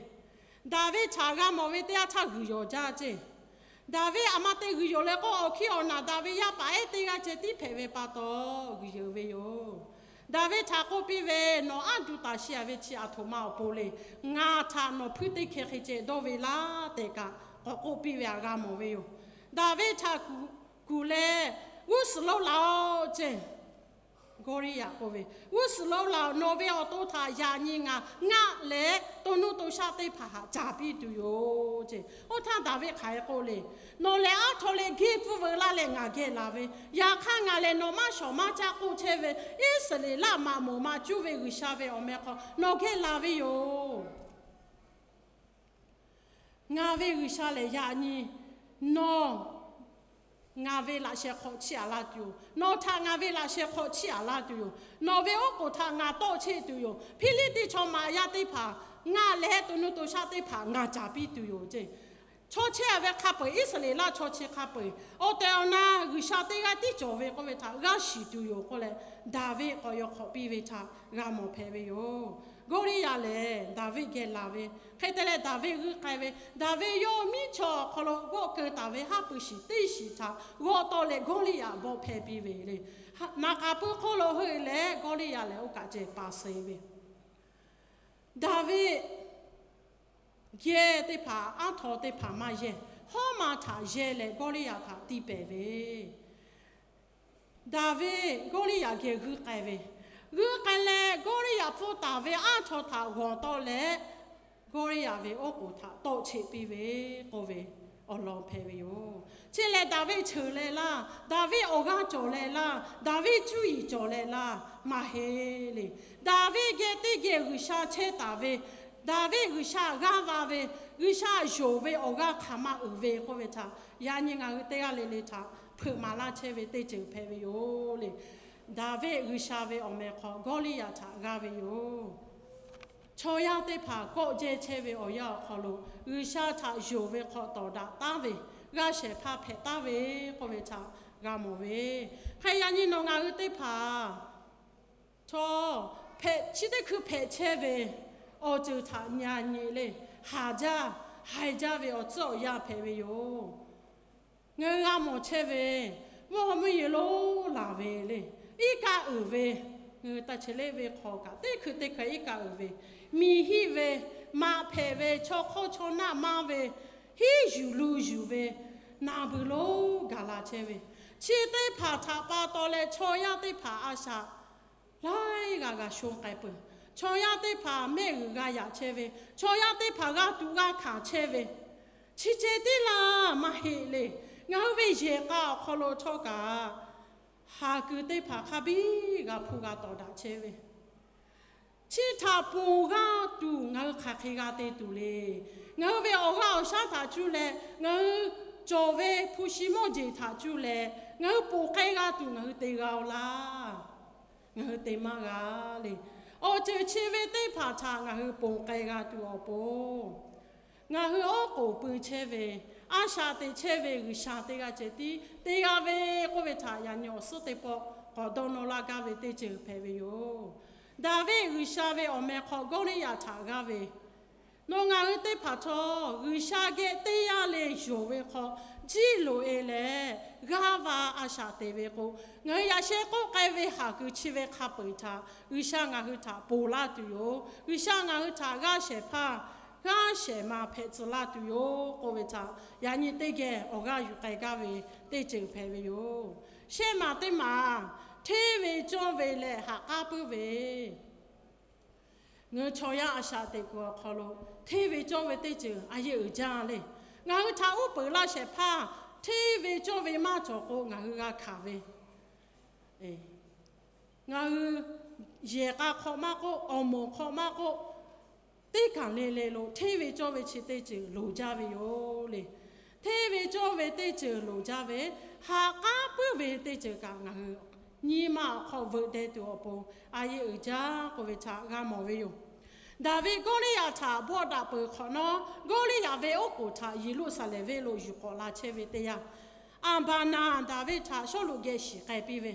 Daˍviˆ htaꞈ g'a mawˬ ve teˇ yanˇ htaˇ g'uiˬ yawˬ jaˇ ceˇ. Daˍviˆ aˬ ma te g'uiˬ yawˬ leh k'o, awˬ hkiˇ awˬ naˬ daꞈ ve yaˇ paˍ ehˉ teˇ g'aˇ ceh tiˉ hpehꞈ ve pa taw g'uiˬ yawˬ ve yoˬ. Daˍviˆ htaꞈ k'oˆ piˇ ve, Nawˬ aˉ duˬ taˍ shi a ve chi aˬ htoꞈ ma awˬ pon le. Ngaˬ htaꞈ nawˬ hpuiˇ teˇ hkeh hk'e ceh dawˇ ve laˇ tehꞈ kaꞈ k'awꞈ k'oˆ piˇ ve htaꞈ g'a mawˬ ve yoˬ. Daˍviˆ htaꞈ kuˬ leh, G'uˇ suhˍ lo laˬ-oꞈ ceˇ. Gawˇliˇyaꞈ k'oˆ ve, G'uˇ suhˍ lo laˬ-oꞈ. Nawˬ ve awˬ to htaꞈ yaꞈ nyi ngaˬ ngaˆ leh to nuˇ to shaˆ teˇ hpaˍ htaꞈ caˍ piˇ tuˬ yoˬ ceˇ. Oˇ htaˇ Daˍviˆ hk'aˬ hk'e k'oˆ le, Nawˬ lehˬ aˉ htaw leh geh pfuhˇ veu laˇ leh ngaˬ geh laˬ ve, yaꞈ hk'aˇ ngaˬ lehˬ nawˬ maˇ shawˍ maˇ caˆ k'oˆ chehˇ ve Iˉsaˍreˍlaˆ maꞈ moˍ ma cuˇ ve G'uiˬsha ve awˬ meh hk'aw nawˬ geh laˬ ve yoˬ. Ngaˬ ve G'uiˬsha lehˬ yaꞈ nyi nawˬ ngaˬ ve laꞈ sheh hk'aw chiˇ aꞈ la tuˬ yoˬ. Nawˬ htaꞈ ngaˬ ve laꞈ sheh hk'aw chiˇ aꞈ la tuˬ yoˬ. Nawˬ ve oˉ k'oˍ htaꞈ ngaˬ tawˆ cheˆ tuˬ yoˬ. Hpiˇliˇtiˆ chaw maꞈ yaˇ teˇ hpaˍ ngaˆ leh to nuˇ to shaˆ teˇ hpaˍ ngaˬ caˍ piˇ tuˬ yoˬ ceˇ. Chaw chehˇ ve hk'a peu-eˬ, Iˉsaˍreˍlaˆ chaw chi hk'a peu-eˬ awˬ tehˬ awˬ na G'uiˬsha teˇ g'aˇ tiˉ cawˬ ve k'oˆ ve htaꞈ g'a shiˍ tuˬ yoˬ k'oˆ leh, Daˍviˆ k'awꞈ yaw hk'awꞈ piˇ ve htaꞈ g'a mawˬ hpehꞈ ve yoˬ. Gawˇliˇyaꞈ lehˬ Daˍviˆ geh laˬ ve, hk'e te leh Daˍviˆ g'uiˇ k'ai ve, Daˍviˆ yawˇ miˉ chaw awˬ hk'aw lo g'awˆ keu taˍ ve haˉ pui shiˍ teˇ shiˍ htaꞈ g'awˆ tawˆ leh Gawˇliˇyaꞈ bawˆ hpehˇ piˇ ve le. Naˍ k'aˍ pui hk'oˆ lo heuˆ leh Gawˇliˇyaꞈ lehˬ oˇ kaꞈ ceh pa suh ve. Daˍviˆ geh teˇ hpaˍ, aˉ htaw teˇ hpaˍ maˇ yehˇ, hawˉ ma htaꞈ yehˇ leh Gawˇliˇyaꞈ htaꞈ tiˇ pehˍ ve. Daˍviˆ Gawˇliˇyaꞈ geh g'uiˇ k'ai ve, g'uiˇ k'ai leh Gawˇliˇyaꞈ pfuhˇ taˍ ve aˉ htaw htaꞈ g'awˬ tawˆ leh, Gawˇliˇyaꞈ ve oˉ k'oˍ htaꞈ tawˆ cheˆ piˇ ve k'oˆ ve awˬ lawn hpehꞈ ve yoˬ. Chi lehˬ Daˍviˆ cheuˬ leh laˇ, Daˍviˆ awˬ g'aˇ cawˬ leh laˇ, Daˍviˆ cuˇ yiˍ cawˬ leh laˇ maˇ heˆ le. Daˍviˆ geh teˇ geh G'uiˬsha chehˇ taˍ ve, Daˍviˆ G'uiˬsha g'aˇ va ve, G'uiˬsha yonˍ ve awˬ g'aˇ hk'aˬ ma uiˍ ve k'oˆ ve htaꞈ yaꞈ nyi ngaˬ hui teˇ g'aˇ le le htaꞈ hpeuꞈ maˍ laˇ chehˇ ve teˇ ceuˬ hpehꞈ ve yoˬ le. Daˍviˆ G'uiˬsha ve awˬ meh hk'aw Gawˇliˇyaꞈ htaꞈ g'aˇ ve yoˬ. Chaw yaˇ teˇ hpaˍ kawˆ jehˇ chehˇ ve awˬ yanˇ awˬ hk'aw lo G'uiˬsha htaꞈ yonˍ ve hk'aw tawˍ daꞈ taˉ ve, g'a shehˍ hpaˇ hpehꞈ taˉ ve k'oˆ ve htaꞈ g'a mawˬ ve. Hk'e yaꞈ nyi nawˬ ngaˬ hui teˇ hpaˍ htawˇ, hpehꞈ, chi teˇ hkui hpehꞈ chehˇ ve awˬ ceuˬ htaꞈ nyi a nyi le, haˍ jaˇ, haiˬ jaˇ ve awˬ tcuhˉ awˬ yanˇ hpehꞈ ve yoˬ. Ngaˬ hui g'a mawˬ chehˇ ve, mvuhˇ haw mvuhˇ yeˬ lonˉ laˬ ve le, iˉ kaˆ uiˍ ve, ngaˬ hui taˇ che leˆ ve hk'aw kaꞈ teˇ hkui teˇ hkui iˉ kaˆ uiˍ ve, miˬ hiˆ ve, maꞈ hpehꞈ ve, chaw hk'awˇ chaw naˆ maˇ ve, hiˉ yuˬ lu yuˬ ve, naˬ beuˬ lonˉ gaˬ la chehˇ ve, chi teˇ hpaˍ htaꞈ pa taw leh chaw yaˇ teˇ hpaˍ a shaꞈ laiˉ g'a g'a shonˇ k'ai peuˬ. Chaw yaˇ teˇ hpaˍ mehˆ g'uiˬ g'a yaꞈ chehˇ ve, chaw yaˇ teˇ hpaˍ g'a tuꞈ g'a hkanˍ chehˇ ve, chi ceh tiˉ laˇ maˇ heˆ le. Ngaˬ hui ve yehˬ k'a awˬ hk'aw lo htawˇ kaꞈ, haˍ kuiˬ teˇ hpaˍ hk'a biˇ g'a hpuˇ g'a tawˍ daꞈ chehˇ ve, chi htaꞈ ponˬ g'a tuˬ ngaˬ hui hk'aˬ hk'e g'a te tuˬ le. Ngaˬ hui ve awˬ g'aˇ awˬ shaˉ htaꞈ cuˇ leh, ngaˬ hui cawˬ ve hpu shi mawˇ jeˬ htaꞈ cuˇ leh, ngaˬ hui ponˬ k'ai g'a tuˬ ngaˬ hui te g'a-o laˇ. Ngaˬ hui te maˇ g'a le. Awˬ ceuˬ chi ve teˇ hpaˍ htaꞈ ngaˬ hui ponˬ k'ai g'a tuˬ awˬ pon, ngaˬ hui oˉ k'oˍ pui chehˇ ve, a shaꞈ teꞈ chehˇ ve G'uiˬsha teˇ g'aˇ ceh tiˉ te g'a ve k'oˆ ve htaꞈ yaꞈ nyi awˬ suhˉ teˇ pawˆ k'awꞈ dawˇ nawˇ laˇ gaˇ ve teˇ ceuˬ hpehꞈ ve yoˬ. Daˍviˆ G'uiˬsha ve awˬ meh hk'aw Gawˇliˇyaꞈ htaꞈ g'aˇ ve, nawˬ ngaˬ hui teˇ hpaˍ htawˇ G'uiˬsha geh teˇ yanˇ le yonˍ ve hk'aw jiˇ loꞈ e leh g'aˇ va a shaꞈ teꞈ ve k'o, ngaˬ hui yaꞈ sheh k'oˆ k'ai ve haˍ kuiˬ chi ve hk'a peu-eˬ htaꞈ G'uiˬsha ngaˬ hui htaꞈ ponˬ laˇ tuˬ yoˬ. G'uiˬsha ngaˬ hui htaꞈ g'aˇ shehˍ hpaˇ, g'aˇ shehˍ ma hpehꞈ tcuh laˇ tuˬ yoˬ k'oˆ ve htaꞈ yaꞈ nyi teˇ geh awˬ g'aˇ yuˬ k'ai gaˇ ve teˇ ceuˬ hpehꞈ ve yoˬ. Shehˆ maˬ teˇ maˬ, hteˇ ve cawˇ ve leh ha k'aˉ puiˉ ve, ngaˬ hui chaw yaˇ a shaꞈ teꞈ kuiˬ awˬ hk'aw lo hteˇ ve cawˇ ve teˇ ceuˬ a yeˇ uiˍ jaˇ le. Ngaˬ hui htaꞈ uˉ peunˍ laˇ shehˍ hpaˇ hteˇ ve cawˇ ve maˇ cawˬ k'o ngaˬ hui g'a hkanˍ ve, ngaˬ hui yehˬ k'a hk'aw maˇ k'oˆ, awˬ moˍ hk'aw maˇ k'oˆ, teˇ kaˬ le le lo hteˇ ve cawˇ ve chi teˇ ceuˬ loˍ jaˇ ve yoˬ le. Hteˇ ve cawˇ ve teˇ ceuˬ loˍ jaˇ ve, ha k'aˉ puiˉ ve teˇ ceuˬ kaꞈ ngaˬ hui nyi ma awˬ hk'aw veuꞈ deh tuˬ awˬ pon a yeˇ uiˍ jaˇ k'oˆ ve htaꞈ g'a mawˬ ve yoˬ. Daˍviˆ Gawˇliˇyaꞈ htaꞈ bawˆ daꞈ peuˬ hk'awꞈ nawˉ, Gawˇliˇyaꞈ ve oˉ k'oˍ htaꞈ Yeˍruˆsaˍlehnˍ venˇ lo yuˬ k'awꞈ la chehˇ ve teˇ yanˇ, Aˍbaˍnaˍ Daˍviˆ htaꞈ Sawˉluꞈ geh shiˍ k'ai piˇ ve,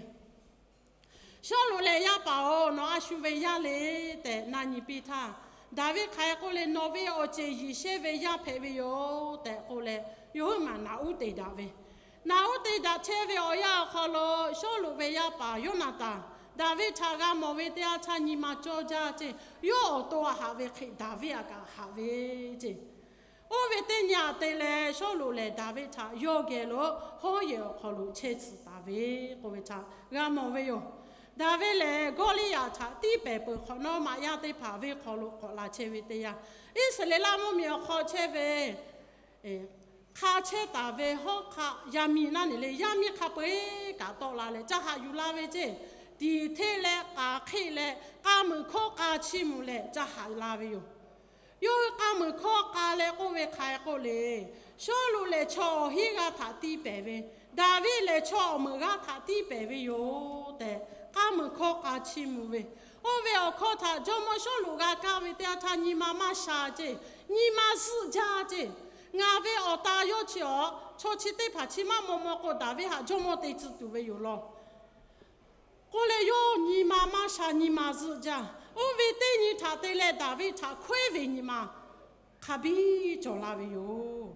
Sawˉluꞈ lehˬ, Yaˇ paˍ-oˬ, nawˬ a shu ve yaˇ le tehꞈ na nyi piˇ htaˇ, Daˍviˆ hk'aˬ hk'e k'oˆ le, Nawˬ ve awˬ ceˬ Yeˍseˆ ve yaˇ hpehꞈ ve yoˬ tehꞈ k'oˆ leh, yawˇ huiˉ maˬ naꞈ uˉ te daꞈ ve. Naꞈ uˉ te daꞈ chehˇ ve awˬ yanˇ awˬ hk'aw lo Sawˉluꞈ ve yaˇ paˍ Yoˇnaˍtanˍ Daˍviˆ htaꞈ g'a mawˬ ve teˇ yanˇ htaˇ nyi ma cawˇ jaˇ ceˇ, yawˇ awˬ to a haꞈ ve hk'e Daˍviˆ a kaꞈ haꞈ ve ceˇ. Oˇ ve teˇ nyi aꞈ te leh, Sawˉluꞈ lehˬ Daˍviˆ htaꞈ yawˇ geh lo hawˉ yehˬ awˬ hk'aw lo chehˇ tcuh taˍ ve k'oˆ ve htaꞈ g'a mawˬ ve yoˬ. Daˍviˆ lehˬ, Gawˇliˇyaꞈ htaꞈ tiˇ pehˍ peuˬ hk'awꞈ nawˉ, maꞈ yaˇ teˇ hpaˍ venˇ hk'aw lo k'awꞈ la chehˇ ve teˇ yanˇ, Iˉsaˍreˍlaˆ mvuhˇmiˬ awˬ hk'aw chehˇ ve hk'a chehˇ taˍ ve hawˉ hk'aˆ yaˇ miˇ naˉ neˬ le, yaˇ miˇ hk'a peu-eˬ kaꞈ tawˆ la leh ca haꞈ yuˬ la ve ceˇ. Tiˍ hteˇ leh k'aˍ hk'eˆ leh k'a muiˬ hkawˇ k'a chiˇ mvuh leh ca haꞈ la ve yoˬ. Yawˇ hui k'a muiˬ hkawˇ k'a leh k'oˆ ve hk'aˬ hk'e k'oˆ le, Sawˉluꞈ lehˬ chaw awˬ hinˉ g'aˇ htaꞈ tiˇ pehˍ ve, Daˍviˆ lehˬ chaw awˬ meuˍ g'aˇ htaꞈ tiˇ pehˍ ve yoˬ tehꞈ, k'a muiˬ hkawˇ k'a chiˇ mvuh ve. Oˇ ve awˬ hkawˇ htaꞈ jawˇmawˇ Sawˉluꞈ g'a kaˇ ve teˇ yanˇ htaˇ nyi ma maˇ sha ceˇ, nyi ma zuhˆ jaˇ ceˇ. Ngaˬ ve awˬ ta yawˇ chi awˬ chaw chi teˇ hpaˍ chi maˇ maw maw k'o, Daˍviˆ htaꞈ jawˇmawˇ te tcuh tuˬ ve yoˬ law. K'oˆ leh yawˇ nyi ma maˇ sha nyi ma zuhˆ jaˇ. Oˇ ve teˇ nyi htaꞈ te leh Daˍviˆ htaꞈ hkawehˉ ve nyi ma hk'a biˇ cawˬ la ve yoˬ.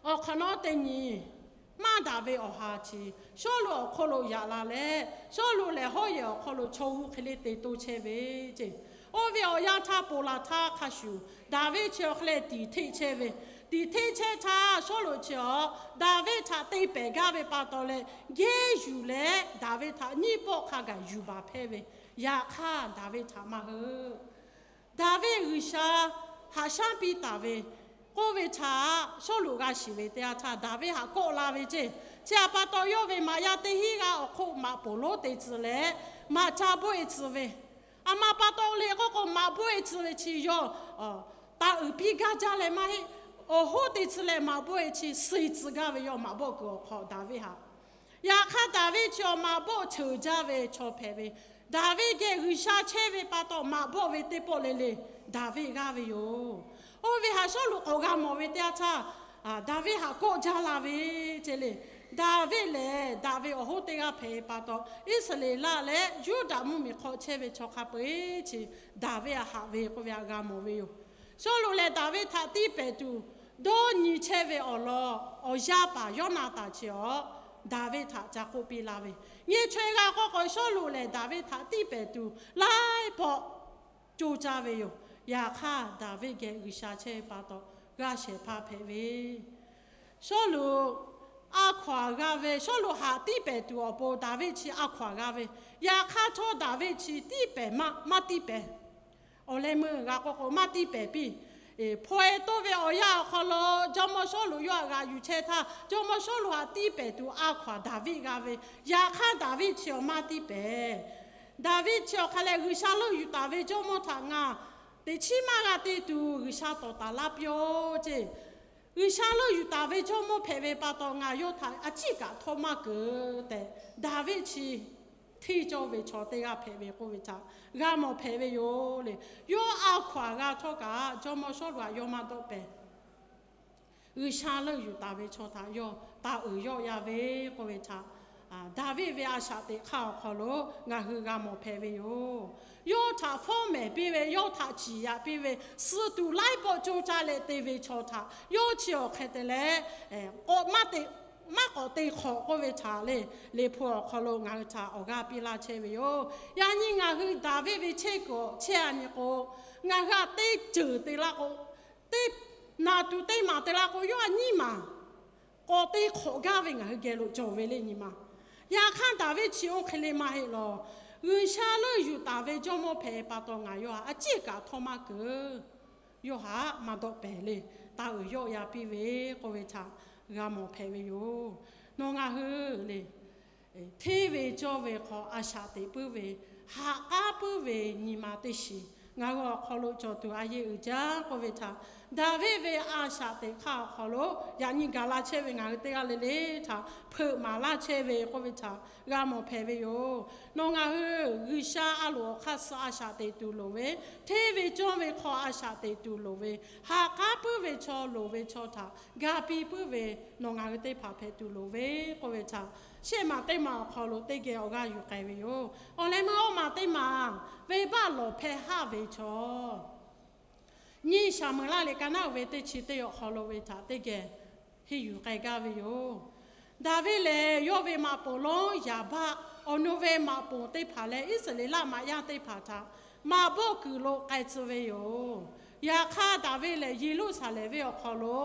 Awˬ hk'awꞈ nawˉ teˇ nyi, maˇ daꞈ ve awˬ ha chi, Sawˉluꞈ awˬ hk'oˆ lo yaꞈ la leh, Sawˉluꞈ lehˬ hawˉ yehˬ awˬ hk'aw lo chaw hu hk'e le te toˇ chehˇ ve ceˇ. Oˇ ve awˬ yanˇ htaˇ ponˬ laˬ htaˇ hk'a shuˍ, Daˍviˆ chi awˬ hk'e leh tiˍ hteˆ chehˇ ve. Tiˍ hteˆ chehˇ htaˇ Sawˉluꞈ chi awˬ Daˍviˆ htaꞈ te pehˍ gaˇ ve pa taw leh, gehˇ yuˬ leh Daˍviˆ htaꞈ nyiˇ pawˆ hk'a gaˬ yuˬ baˬ hpehˇ ve. Yaꞈ hk'aˇ Daˍviˆ htaꞈ maˇ heuˆ. Daˍviˆ G'uiˬsha haꞈ shaˉ piˇ taˍ ve k'oˆ ve htaꞈ Sawˉluꞈ g'a shiˍ ve teˇ yanˇ htaˇ, Daˍviˆ htaꞈ kawˆ la ve ceˇ. Chi htaꞈ pa taw yawˇ ve maꞈ yaˇ teˇ hinˉ g'aˇ awˬ hk'oˆ maꞈ poˍ lonˉ te tcuh leh, maꞈ ca bawˆ e tcuh ve. A ma pa taw le k'oˆ k'o, maꞈ bawˆ e tcuh ve chi yawˇ taˇ uiˍ piˇ gaˇ jaˇ leh maˇ heˆ. Awˬ hoˉ te tcuh leh maꞈ bawˆ e chi suh tcuh gaˇ ve, yawˇ maꞈ bawˆ kuiˬ awˬ hk'aw Daˍviˆ htaꞈ. Yaꞈ hk'aˇ Daˍviˆ chi awˬ maꞈ bawˆ ceuˬ jaˇ ve chaw hpehꞈ ve. Daˍviˆ geh G'uiˬsha chehˇ ve pa taw, maꞈ bawˆ ve teˇ pawˆ le le Daˍviˆ g'aˇ ve yoˬ. Oˇ ve htaꞈ Sawˉluꞈ k'awꞈ g'a mawˬ ve teˇ yanˇ htaˇ, Daˍviˆ htaꞈ kawˆ jaˇ la ve ceˇ le. Daˍviˆ lehˬ, daꞈ ve awˬ hoˉ teˇ g'aˇ hpehꞈ ve pa taw, Iˉsaˍreˍlaˆ leh Yuˇdaꞈ mvuhˇmiˬ hk'aw chehˇ ve chaw hk'a peu-eˬ chi Daˍviˆ htaꞈ haꞈ ve k'oˆ ve htaꞈ g'a mawˬ ve yoˬ. Sawˉluꞈ lehˬ Daˍviˆ htaꞈ tiˇ pehˍ tuˬ dawˇ nyi chehˇ ve awˬ lawn awˬ yaˇ paˍ Yawˇnaˍtanˍ chi awˬ Daˍviˆ htaꞈ ca k'oˆ piˇ la ve. Nyi chaweh g'a k'oˆ k'o, Sawˉluꞈ lehˬ Daˍviˆ htaꞈ tiˇ pehˍ tuˬ laiˉ pawˆ coˇ caˇ ve yoˬ. Yaꞈ hk'aˇ Daˍviˆ geh G'uiˬsha chehˇ ve pa taw, g'a shehˍ hpaˇ hpehꞈ ve. Sawˉluꞈ a hkaw-anˬ g'a ve, Sawˉluꞈ htaꞈ tiˇ pehˍ tuˬ awˬ pon Daˍviˆ chi a hkaw-anˬ g'a ve. Yaꞈ hk'aˇ htawˇ Daˍviˆ chi tiˇ pehˍ maˇ, maˇ tiˇ pehˍ. Awˬ leh meuˇ g'a k'oˆ k'o, maˇ tiˇ pehˍ piˇ. Hpaw e toˇ ve awˬ yanˇ awˬ hk'aw lo jawˇmawˇ Sawˉluꞈ yawˇ htaꞈ g'a yuˬ chehˇ htaˇ, jawˇmawˇ Sawˉluꞈ htaꞈ tiˇ pehˍ tuˬ a hkaw-anˬ Daˍviˆ g'a ve. Yaꞈ hk'aˇ Daˍviˆ chi awˬ maˇ tiˇ pehˍ. Daˍviˆ chi awˬ hk'a leh G'uiˬsha leuˆ yuˬ taˍ ve jawˇmawˇ htaꞈ ngaˬ teꞈ chiˉ maˇ g'a te tuˬ G'uiˬsha tawˍ taˍ laˇ piˇ-oˆ ceˇ. G'uiˬsha leuˆ yuˬ taˍ ve jawˇmawˇ hpehꞈ ve pa taw, ngaˬ yawˇ htaꞈ a ciˉ kaꞈ htawˇ maˇ keunˍ tehꞈ, Daˍviˆ chi hteˇ cawˇ ve chaw teˇ g'aˇ hpehꞈ ve k'oˆ ve htaꞈ g'a mawˬ hpehꞈ ve yoˬ le. Yawˇ a hkaw-anˬ g'a htawˇ kaꞈ jawˇmawˇ Sawˉluꞈ htaꞈ yawˇ maˇ dawˆ pehˍ. G'uiˬsha leuˆ yuˬ taˍ ve chaw htaꞈ yawˇ taˇ uiˍ yawˆ ya ve k'oˆ ve htaꞈ Daˍviˆ ve a shaꞈ teꞈ hk'aˇ awˬ hk'aw lo ngaˬ hui g'a mawˬ hpehꞈ ve yoˬ. Yawˇ htaꞈ fawˉ mehˍ piˇ ve, yawˇ htaꞈ ciˍ yaꞈ piˇ ve, suh tuˬ laiˉ pawˆ coˇ caˇ leh te ve chaw htaꞈ yawˇ chi awˬ hk'e te leh, maˇ k'awꞈ te hk'awꞈ k'oˆ ve htaꞈ le, Liꞈ hpu awˬ hk'aw lo ngaˬ hui htaꞈ awˬ g'aˇ piˇ laˇ chehˇ ve yoˬ. Yaꞈ nyi ngaˬ hui Daˍviˆ ve chehˇ kuiˬ awˬ chehˇ a nyi k'o, ngaˬ hui htaꞈ teˇ ceuˬ te laˇ k'o, teˇ naˬ tuˬ teˇ maˬ te laˇ k'o, yawˇ a nyiˇ maˬ k'awꞈ te hk'awꞈ gaˇ ve ngaˬ hui geh lo cawˬ ve le nyi ma. Yaꞈ hk'aˇ Daˍviˆ chi oˇ hk'e le maˇ heˆ law. G'uiˬsha leuˆ yuˬ taˍ ve jawˇmawˇ hpehꞈ pa taw, ngaˬ yawˇ htaꞈ a ciˉ kaꞈ htawˇ maˇ keunˍ. Yawˇ htaꞈ maˇ dawˆ pehˍ le, taˇ uiˍ yawˆ ya piˇ ve k'oˆ ve htaꞈ g'a mawˬ hpehꞈ ve yoˬ. Nawˬ ngaˬ hui le, hteˇ ve cawˇ ve hk'aw a shaꞈ teꞈ puiˉ ve, ha k'aˉ puiˉ ve nyi ma teˇ shiˍ ngaˬ hui awˬ hk'aw lo cawˬ tuˬ a yeˇ uiˍ jaˇ k'oˆ ve htaꞈ, Daˍviˆ ve a shaꞈ teꞈ hk'aˇ awˬ hk'aw lo yaꞈ nyi gaˬ la chehˇ ve ngaˬ hui teˇ g'aˇ le le htaꞈ hpeuꞈ maˍ laˇ chehˇ ve k'oˆ ve htaꞈ g'a mawˬ hpehꞈ ve yoˬ. Nawˬ ngaˬ hui G'uiˬsha a loˍ awˬ hk'aˇ suh a shaꞈ teꞈ tuˬ loˍ ve, hteˇ ve cawˇ ve hk'aw a shaꞈ teꞈ tuˬ loˍ ve, ha k'aˉ puiˉ ve chaw loˍ ve chaw htaꞈ ga piˇ puiˉ ve nawˬ ngaˬ hui teˇ hpaˍ hpehꞈ tuˬ loˍ ve k'oˆ ve htaꞈ, shehˆ maˬ teˇ maˬ awˬ hk'aw lo teˇ geh awˬ g'aˇ yuˬ k'ai ve yoˬ. Awˬ leh meuˇ awˇ maˬ teˇ maˬ, venˇbaˆ lawˬ hpehˇ haˆ ve chaw, nyiˇ Saˍmo-eˍlaˆ liꞈ ka naˉ uiˍ ve teˇ chi teˇ awˬ hk'aw lo ve htaꞈ teˇ geh henˇ yuˬ k'ai gaˇ ve yoˬ. Daˍviˆ lehˬ, yawˇ ve maꞈ poˍ lonˉ Yaˍbaˆ, awˬ nu ve maꞈ poˍ teˇ hpaˍ leh Iˉsaˍreˍlaˆ maꞈ yaˇ teˇ hpaˍ htaꞈ maꞈ bawˆ kuiˬ lo k'ai tcuh ve yoˬ. Yaꞈ hk'aˇ Daˍviˆ lehˬ, Yeˍruˆsaˍlehnˍ venˇ awˬ hk'aw lo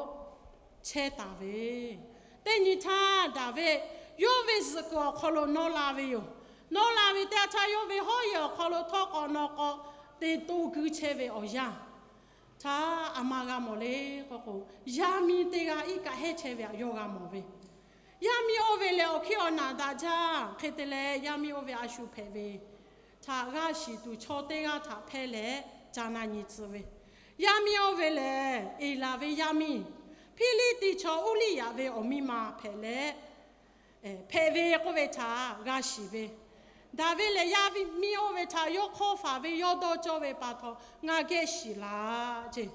chehˇ taˍ ve. Teˇ nyi htaˇ Daˍviˆ yawˇ ve zuhꞈ kuiˬ awˬ hk'aw lo nawˇ la ve yoˬ. Nawˇ la ve teˇ yanˇ htaˇ, yawˇ ve hawˉ yehˬ awˬ hk'aw lo htawˇ k'awꞈ nawˬ k'awꞈ te to gui chehˇ ve awˬ yanˇ htaˇ, a ma g'a mawˬ le k'oˆ k'o, yaˇ miˇ teˇ g'aˇ iˉ kaˆ hehˉ chehˇ ve htaꞈ yawˇ g'a mawˬ ve. Yaˇ miˇ oˇ ve lehˬ, awˬ hkiˇ awˬ naˬ daꞈ jaˇ hk'e te leh, yaˇ miˇ oˇ ve a shu hpehꞈ ve htaꞈ g'a shiˍ tuˬ chaw teˇ g'aˇ htaꞈ hpehˇ leh ca na nyi tcuh ve. Yaˇ miˇ oˇ ve lehˬ, Eˍlaˍ ve yaˇ miˇ, Hpiˇliˇtiˆ chaw Uˇliˇyaꞈ ve awˬ miˇ ma hpehꞈ leh, hpehꞈ ve k'oˆ ve htaꞈ g'a shiˍ ve. Daˍviˆ lehˬ, yaˇ miˇ oˇ ve htaꞈ yawˇ hk'awˇ faˍ ve yawˇ dawˇ cawˇ ve pa taw ngaˬ geh shiˍ laˇ ceˇ.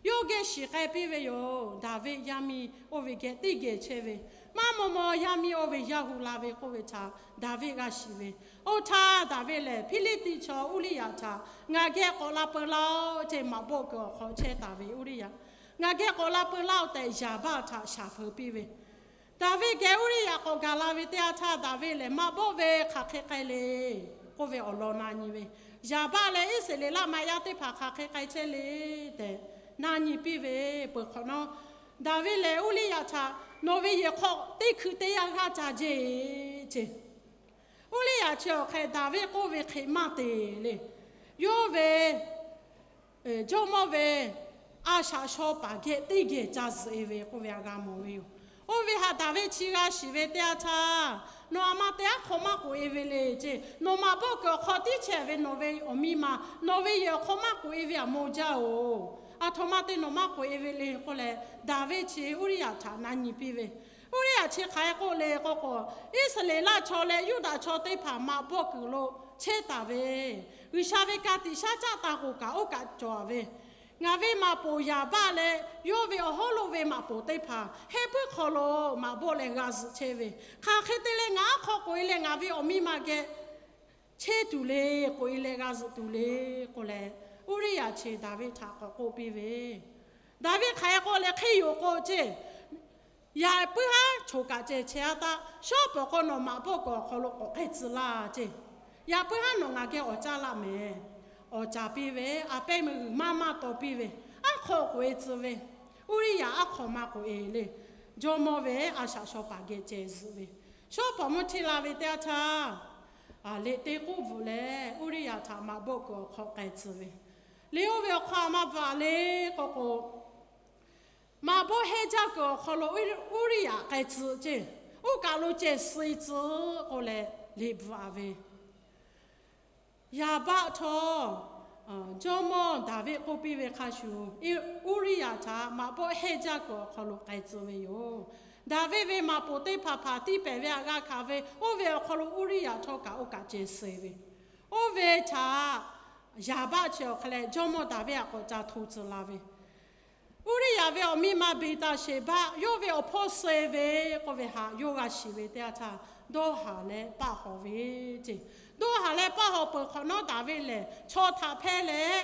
Yawˇ geh shiˍ k'ai piˇ ve yoˬ. Daˍviˆ yaˇ miˇ oˇ ve geh teˇ geh chehˇ ve, maˇ maw maw yaˇ miˇ oˇ ve yaˇ hu la ve k'oˆ ve htaꞈ Daˍviˆ g'a shiˍ ve. Oˇ htaˇ Daˍviˆ lehˬ, Hpiˇliˇtiˆ chaw Uˇriˇyaꞈ htaꞈ ngaˬ geh k'awꞈ la peu laˇ-oˆ ceˇ, maꞈ bawˆ kuiˬ awˬ hk'aw chehˇ taˍ ve Uˇriˇyaꞈ, ngaˬ geh k'awꞈ la peu laˇ-oˆ tehꞈ yaˍbaˆ htaꞈ shaˍ feu piˇ ve. Daˍviˆ geh Uˇriˇyaꞈ k'awꞈ gaˬ la ve teˇ yanˇ htaˇ, Daˍviˆ lehˬ maꞈ bawˆ ve hk'aˬ hk'e k'ai le k'oˆ ve awˬ lawn na nyi ve. Yaˍbaˆ leh Iˉsaˍreˍlaˆ maꞈ yaˇ teˇ hpaˍ hk'aˬ hk'e k'ai chehˇ le tehꞈ na nyi piˇ ve. Peuˬ hk'awꞈ nawˉ, Daˍviˆ lehˬ Uˇriˇyaꞈ htaꞈ, Nawˬ ve yehˬ hk'aw teˇ hkui teˇ yanˇ g'aˇ ca jehˇ ceˇ. Uˇriˇyaꞈ chi awˬ hk'e Daˍviˆ k'oˆ ve hk'e maˇ te le. Yawˇ ve jawˇmawˇ ve a shaꞈ shaw paˍ geh teˇ geh ca zuhꞈ-e ve k'oˆ ve htaꞈ g'a mawˬ ve yoˬ. Oˇ ve htaꞈ Daˍviˆ chi g'a shiˍ ve teˇ yanˇ htaˇ, Nawˬ aˬ ma te aˉ hk'aw maˇ k'oꞈ-e ve le ceˇ. Nawˬ maꞈ bawˆ kuiˬ awˬ hk'aw tiˉ chehˇ ve nawˬ ve awˬ miˇ ma, nawˬ ve yehˬ awˬ hk'aw maˇ k'oꞈ-e ve htaꞈ mawˬ jaˇ-oˬ. Aˬ htoꞈ ma te nawˬ maˇ k'oꞈ-e ve le k'oˆ leh, Daˍviˆ chi Uˇriˇyaꞈ htaꞈ na nyi piˇ ve. Uˇriˇyaꞈ chi hk'aˬ hk'e k'oˆ le k'oˆ k'o, Iˉsaˍreˍlaˆ chaw leh Yuˇdaꞈ chaw teˇ hpaˍ maꞈ bawˆ kuiˬ lo chehˇ taˍ ve, G'uiˬsha ve ka tiꞈ shaˉ caˆ taˇ k'oˍ kaꞈ oˇ kaꞈ cawˬ-a ve, ngaˬ ve maꞈ poˍ Yaˍbaˆ leh yawˇ ve awˬ hawˉ lo ve maꞈ poˍ teˇ hpaˍ heh puiˉ hk'aw lo maꞈ bawˆ leh g'a zuhꞈ chehˇ ve, hk'aˬ hk'e te leh ngaˬ aˉ hk'aw k'oꞈ-e leh ngaˬ ve awˬ miˇ ma geh chehˇ tuˬ le, k'oꞈ-e leh g'a zuhꞈ tuˬ le k'oˆ leh, Uˇriˇyaꞈ chi Daˍviˆ htaꞈ k'awꞈ k'oˆ piˇ ve. Daˍviˆ hk'aˬ hk'e k'oˆ leh hk'e yoˬ k'o ceˇ, Yaꞈ puiˉ haˉ choˬ kaꞈ ceh chehˇ-a taˇ, shawˉ pawˍ k'o nawˬ maꞈ bawˆ kuiˬ awˬ hk'aw lo k'awꞈ k'ai tcuh laˇ ceˇ. Yaꞈ puiˉ haˉ nawˬ ngaˬ geh awˬ caˇ laˇ mehˍ. Awˬ caˍ piˇ ve, a pehˉ meuˇ g'uiˬ maˇ maˇ taw piˇ ve, aˉ hk'aw k'oꞈ-e tcuh ve, Uˇriˇyaꞈ aˉ hk'aw maˇ k'oꞈ-e le. Jawˇmawˇ ve a shaꞈ shaw paˍ geh ceh zuhꞈ ve, shawˉ pawˍ mvuhˇ hteˇ la ve teˇ yanˇ htaˇ, liꞈ te k'oˆ bvuhꞈ leh Uˇriˇyaꞈ htaꞈ maꞈ bawˆ kuiˬ awˬ hk'aw k'ai tcuh ve. Liꞈ oˇ ve awˬ hk'aw a ma bvuhꞈ le k'oˆ k'o, maꞈ bawˆ hehnˇ jaˇ kuiˬ awˬ hk'aw lo Uˇriˇyaꞈ k'ai tcuh ceˇ, oˇ kaˬ lo ceh suh-e tcuh k'oˆ leh liꞈ bvuhꞈ-a ve. Yaˍbaˆ htawˇ, jawˇmawˇ Daˍviˆ k'oˆ piˇ ve hk'a shuˍ, Uˇriˇyaꞈ htaꞈ maꞈ bawˆ hehnˇ jaˇ kuiˬ awˬ hk'aw lo k'ai tcuh ve yoˬ. Daˍviˆ ve maꞈ poˍ teˇ hpaˍ hpaˍ tiˇ pehˍ ve htaꞈ g'a hkanˍ ve, oˇ ve awˬ hk'aw lo Uˇriˇyaꞈ htawˇ kaꞈ oˇ kaꞈ ceh suh-e ve. Oˇ ve htaꞈ Yaˍbaˆ chi awˬ hk'aw leh jawˇmawˇ Daˍviˆ htaꞈ k'awꞈ ca hto tcuh la ve. Uˇriˇyaꞈ ve awˬ miˇ ma Beˍtaˍsheˍbaˆ yawˇ ve awˬ hpawˇ suh-e ve k'oˆ ve htaꞈ yawˇ g'a shiˍ ve teˇ yanˇ htaˇ, dawˇ haˍ leh paˆ hawꞈ ve ceˇ. Dawˇ haˍ leh paˆ hawꞈ peuˬ hk'awꞈ nawˉ, Daˍviˆ lehˬ chaw htaꞈ hpehˇ leh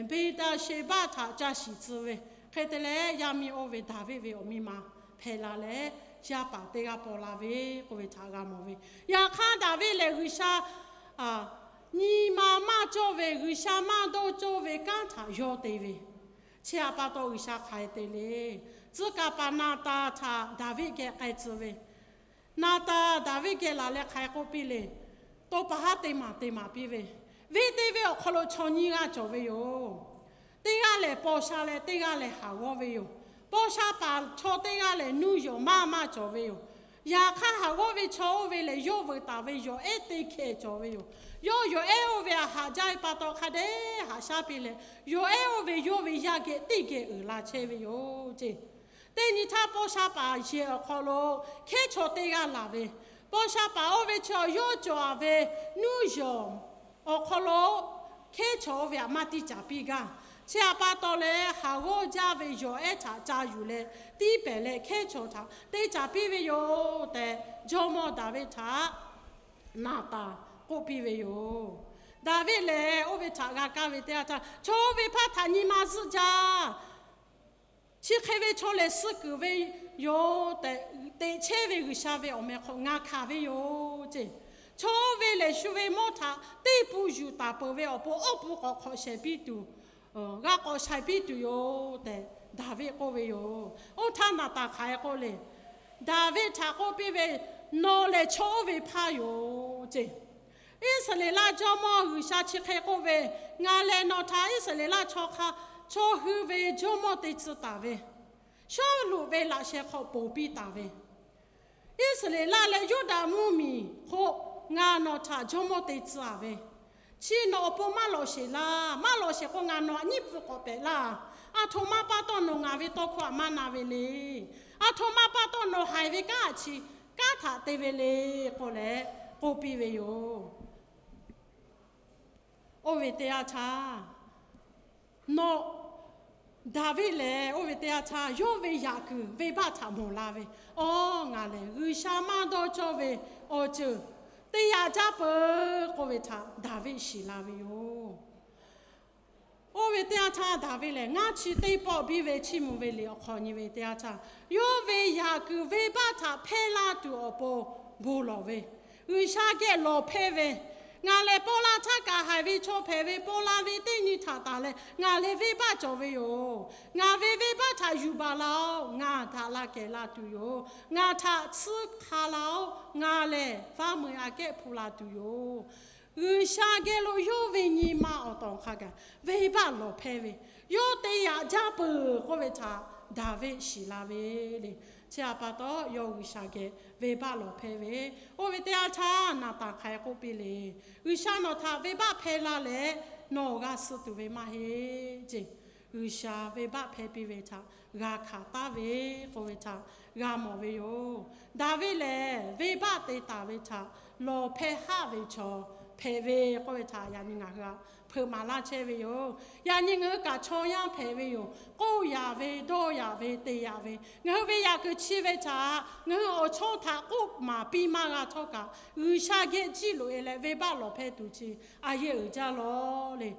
Beˍtaˍsheˍbaˆ htaꞈ ca shiˍ tcuh ve. Hk'e te leh yaˇ miˇ oˇ ve Daˍviˆ ve awˬ miˇ ma hpehꞈ la leh, yaˇ paˍ teˇ g'aˇ paw la ve k'oˆ ve htaꞈ g'a mawˬ ve. Yaꞈ hk'aˇ Daˍviˆ lehˬ G'uiˬsha nyi ma maˇ cawˇ ve, G'uiˬsha maˇ dawˇ cawˇ ve kanˉ htaꞈ yawˇ te ve. Chi htaꞈ pa taw G'uiˬsha hk'aˬ hk'e te le. Tcuh kaˍ paˍ Naˍtanˍ htaꞈ Daˍviˆ geh k'ai tcuh ve. Naˍtanˍ Daˍviˆ geh laˬ leh hk'aˬ hk'e k'oˆ piˇ le. Tawˇ pa haˉ teˇ maˬ te maˍ piˇ ve, venˇ teˇ venˇ awˬ hk'aw lo chaw nyiˇ g'aˇ cawˬ ve yoˬ. Teˇ g'aˇ lehˬ paw sha leh teˇ g'aˇ lehˬ haˍ g'awˇ ve yoˬ. Paw sha paˍ chaw teˇ g'aˇ lehˬ nuˇ yawˬ maˇ maˇ cawˬ ve yoˬ. Yaꞈ hk'aˇ haˍ g'awˇ ve chaw oˇ ve lehˬ, yawˇ veuꞈ taˍ ve yawˬ ehˉ teˇ hkeh cawˬ ve yoˬ. Yawˇ yawˬ ehˉ oˇ ve htaꞈ haꞈ jaˇ ve pa taw hk'a dehꞈ haꞈ shaˉ piˇ leh, yawˬ ehˉ oˇ ve yawˇ ve yaˇ geh teˇ geh uiˍ la chehˇ ve yoˬ ceˇ. Teˇ nyi htaˇ paw sha paˍ yehˬ awˬ hk'aw lo hkehˉ chaw teˇ g'aˇ laˬ ve, paw sha paˍ oˇ ve chi yawˇ cawˬ-a ve nuˇ yawˬ awˬ hk'aw lo hkehˉ chaw oˇ ve htaꞈ maˇ tiˇ caˍ piˇ gaˇ. Chi htaꞈ pa taw leh haˍ g'awˇ jaˇ ve yawˬ ehˉ htaꞈ ca yuˬ leh tiˇ pehˍ leh hkehˉ chaw htaꞈ te caˍ piˇ ve yoˬ tehꞈ jawˇmawˇ Daˍviˆ htaꞈ Naˍtanˍ k'oˆ piˇ ve yoˬ. Daˍviˆ lehˬ oˇ ve htaꞈ g'a kaˇ ve teˇ yanˇ htaˇ, chaw oˇ ve hpaˇ htaꞈ nyi ma zuhˆ jaˇ. Chi hk'e ve chaw lehˬ suh kuiˬ ve yoˬ tehꞈ, teꞈ chehˇ ve G'uiˬsha ve awˬ meh hk'aw ngaˬ hkanˍ ve yoˬ ceˇ. Chaw oˇ ve lehˬ shu ve mawˇ htaꞈ teˇ pun yuˬ taˍ peuˬ ve awˬ pon awˇ pun k'awꞈ hk'awꞈ shaiˍ piˇ tuˬ, g'a k'awꞈ shaiˍ piˇ tuˬ yoˬ tehꞈ Daˍviˆ k'oˆ ve yoˬ. Oˇ htaˇ Naˍtanˍ hk'aˬ hk'e k'oˆ le. Daˍviˆ htaꞈ k'oˆ piˇ ve, Nawˬ lehˬ chaw oˇ ve hpaˇ yoˬ ceˇ. Iˉsaˍreˍlaˆ jawˇmawˇ G'uiˬsha chi hk'e k'oˆ ve, Ngaˬ lehˬ nawˬ htaꞈ Iˉsaˍreˍlaˆ chaw hk'a, chaw hui ve jawˇmawˇ te tcuh taˍ ve, Sawˉluꞈ ve laꞈ sheh hk'aw ponˬ piˇ taˍ ve, Iˉsaˍreˍlaˆ leh Yuˇdaꞈ mvuhˇmiˬ hk'oˆ ngaˬ nawˬ htaꞈ jawˇmawˇ te tcuh-a ve, chi nawˬ awˬ pon maˇ lawꞈ sheˍ laˇ. Maˇ lawꞈ sheˍ k'o ngaˬ nawˬ htaꞈ nyiˇ pfuhˍ k'awꞈ pehꞈ laˇ. Aˬ htoꞈ ma pa taw nawˬ ngaˬ ve tawˇ hkawˇ htaꞈ maˇ na ve le. Aˬ htoꞈ ma pa taw nawˬ haiˬ ve kanˉ htaꞈ chi kanˉ htaꞈ te ve le k'oˆ leh k'oˆ piˇ ve yoˬ. Oˇ ve teˇ yanˇ htaˇ, nawˬ Daˍviˆ lehˬ, oˇ ve teˇ yanˇ htaˇ yawˇ ve yaꞈ kuiˬ venˇbaˆ htaꞈ mawˬ la ve, Awˬ, ngaˬ lehˬ G'uiˬsha maˇ dawˇ cawˇ ve awˬ ceuˬ te yaꞈ jaˇ peuˬ k'oˆ ve htaꞈ Daˍviˆ shiˍ la ve yoˬ. Oˇ ve teˇ yanˇ htaˇ Daˍviˆ lehˬ, ngaˇ chi teˇ pawˆ biˇ ve chiˇ mvuh ve liꞈ awˬ hk'aw nyi ve teˇ yanˇ htaˇ, yawˇ ve yaꞈ kuiˬ venˇbaˆ htaꞈ hpehˇ laˇ tuˬ awˬ pon bon lawˬ ve, G'uiˬsha geh lawˬ hpehˇ ve, ngaˬ lehˬ paw la htaˇ kaꞈ haiˬ ve chaw hpehꞈ ve, paw la ve teˇ nyi htaꞈ tanˬ leh ngaˬ lehˬ venˇbaˆ cawˬ ve yoˬ. Ngaˬ ve venˇbaˆ htaꞈ yuˬ baˬ laˇ-oˆ. Ngaˬ daꞈ la kehˬ la tuˬ yoˬ. Ngaˬ htaꞈ tsuhˇ hk'a laˇ-oˆ. Ngaˬ lehˬ vaˇ meu aꞈ kehˉ hpu la tuˬ yoˬ. G'uiˬsha geh lo yawˇ ve nyi ma awˬ tawˍ hk'a gaˬ venˇbaˆ lawˬ hpehˇ ve, yawˇ te yaꞈ jaˇ peuˬ k'oˆ ve htaꞈ Daˍviˆ shiˍ la ve le. Chi htaꞈ pa taw, yawˇ G'uiˬsha geh venˇbaˆ lawˬ hpehˇ ve. Oˇ ve teˇ yanˇ htaˇ Naˍtanˍ hk'aˬ hk'e k'oˆ piˇ le, G'uiˬsha nawˬ htaꞈ venˇbaˆ hpehˇ laˇ leh, nawˬ g'a suh tuˬ ve maˇ heˆ ceˇ. G'uiˬsha venˇbaˆ hpehˇ piˇ ve htaꞈ g'a hkanˍ taˍ ve k'oˆ ve htaꞈ g'a mawˬ ve yoˬ. Daˍviˆ lehˬ, venˇbaˆ te taˍ ve htaꞈ lawˬ hpehˇ haˆ ve chaw hpehꞈ ve k'oˆ ve htaꞈ yaꞈ nyi ngaˬ hui htaꞈ hpeuꞈ maˍ laˇ chehˇ ve yoˬ. Yaꞈ nyi ngaˬ hui kaꞈ chaw yaˇ hpehꞈ ve yoˬ. K'oˆ yaꞈ ve, dawˇ yaꞈ ve, te yaꞈ ve, ngaˬ hui ve yaꞈ kuiˬ chi ve htaꞈ ngaˬ hui awˬ chawˇ htaꞈ k'oˆ maˍ piˇ maˇ g'a htawˇ kaꞈ, G'uiˬsha geh jiˇ loꞈ-e leh venˇbaˆ lawˬ hpehˇ tuˬ chi a yehˇ uiˍ jaˇ lawˬ le.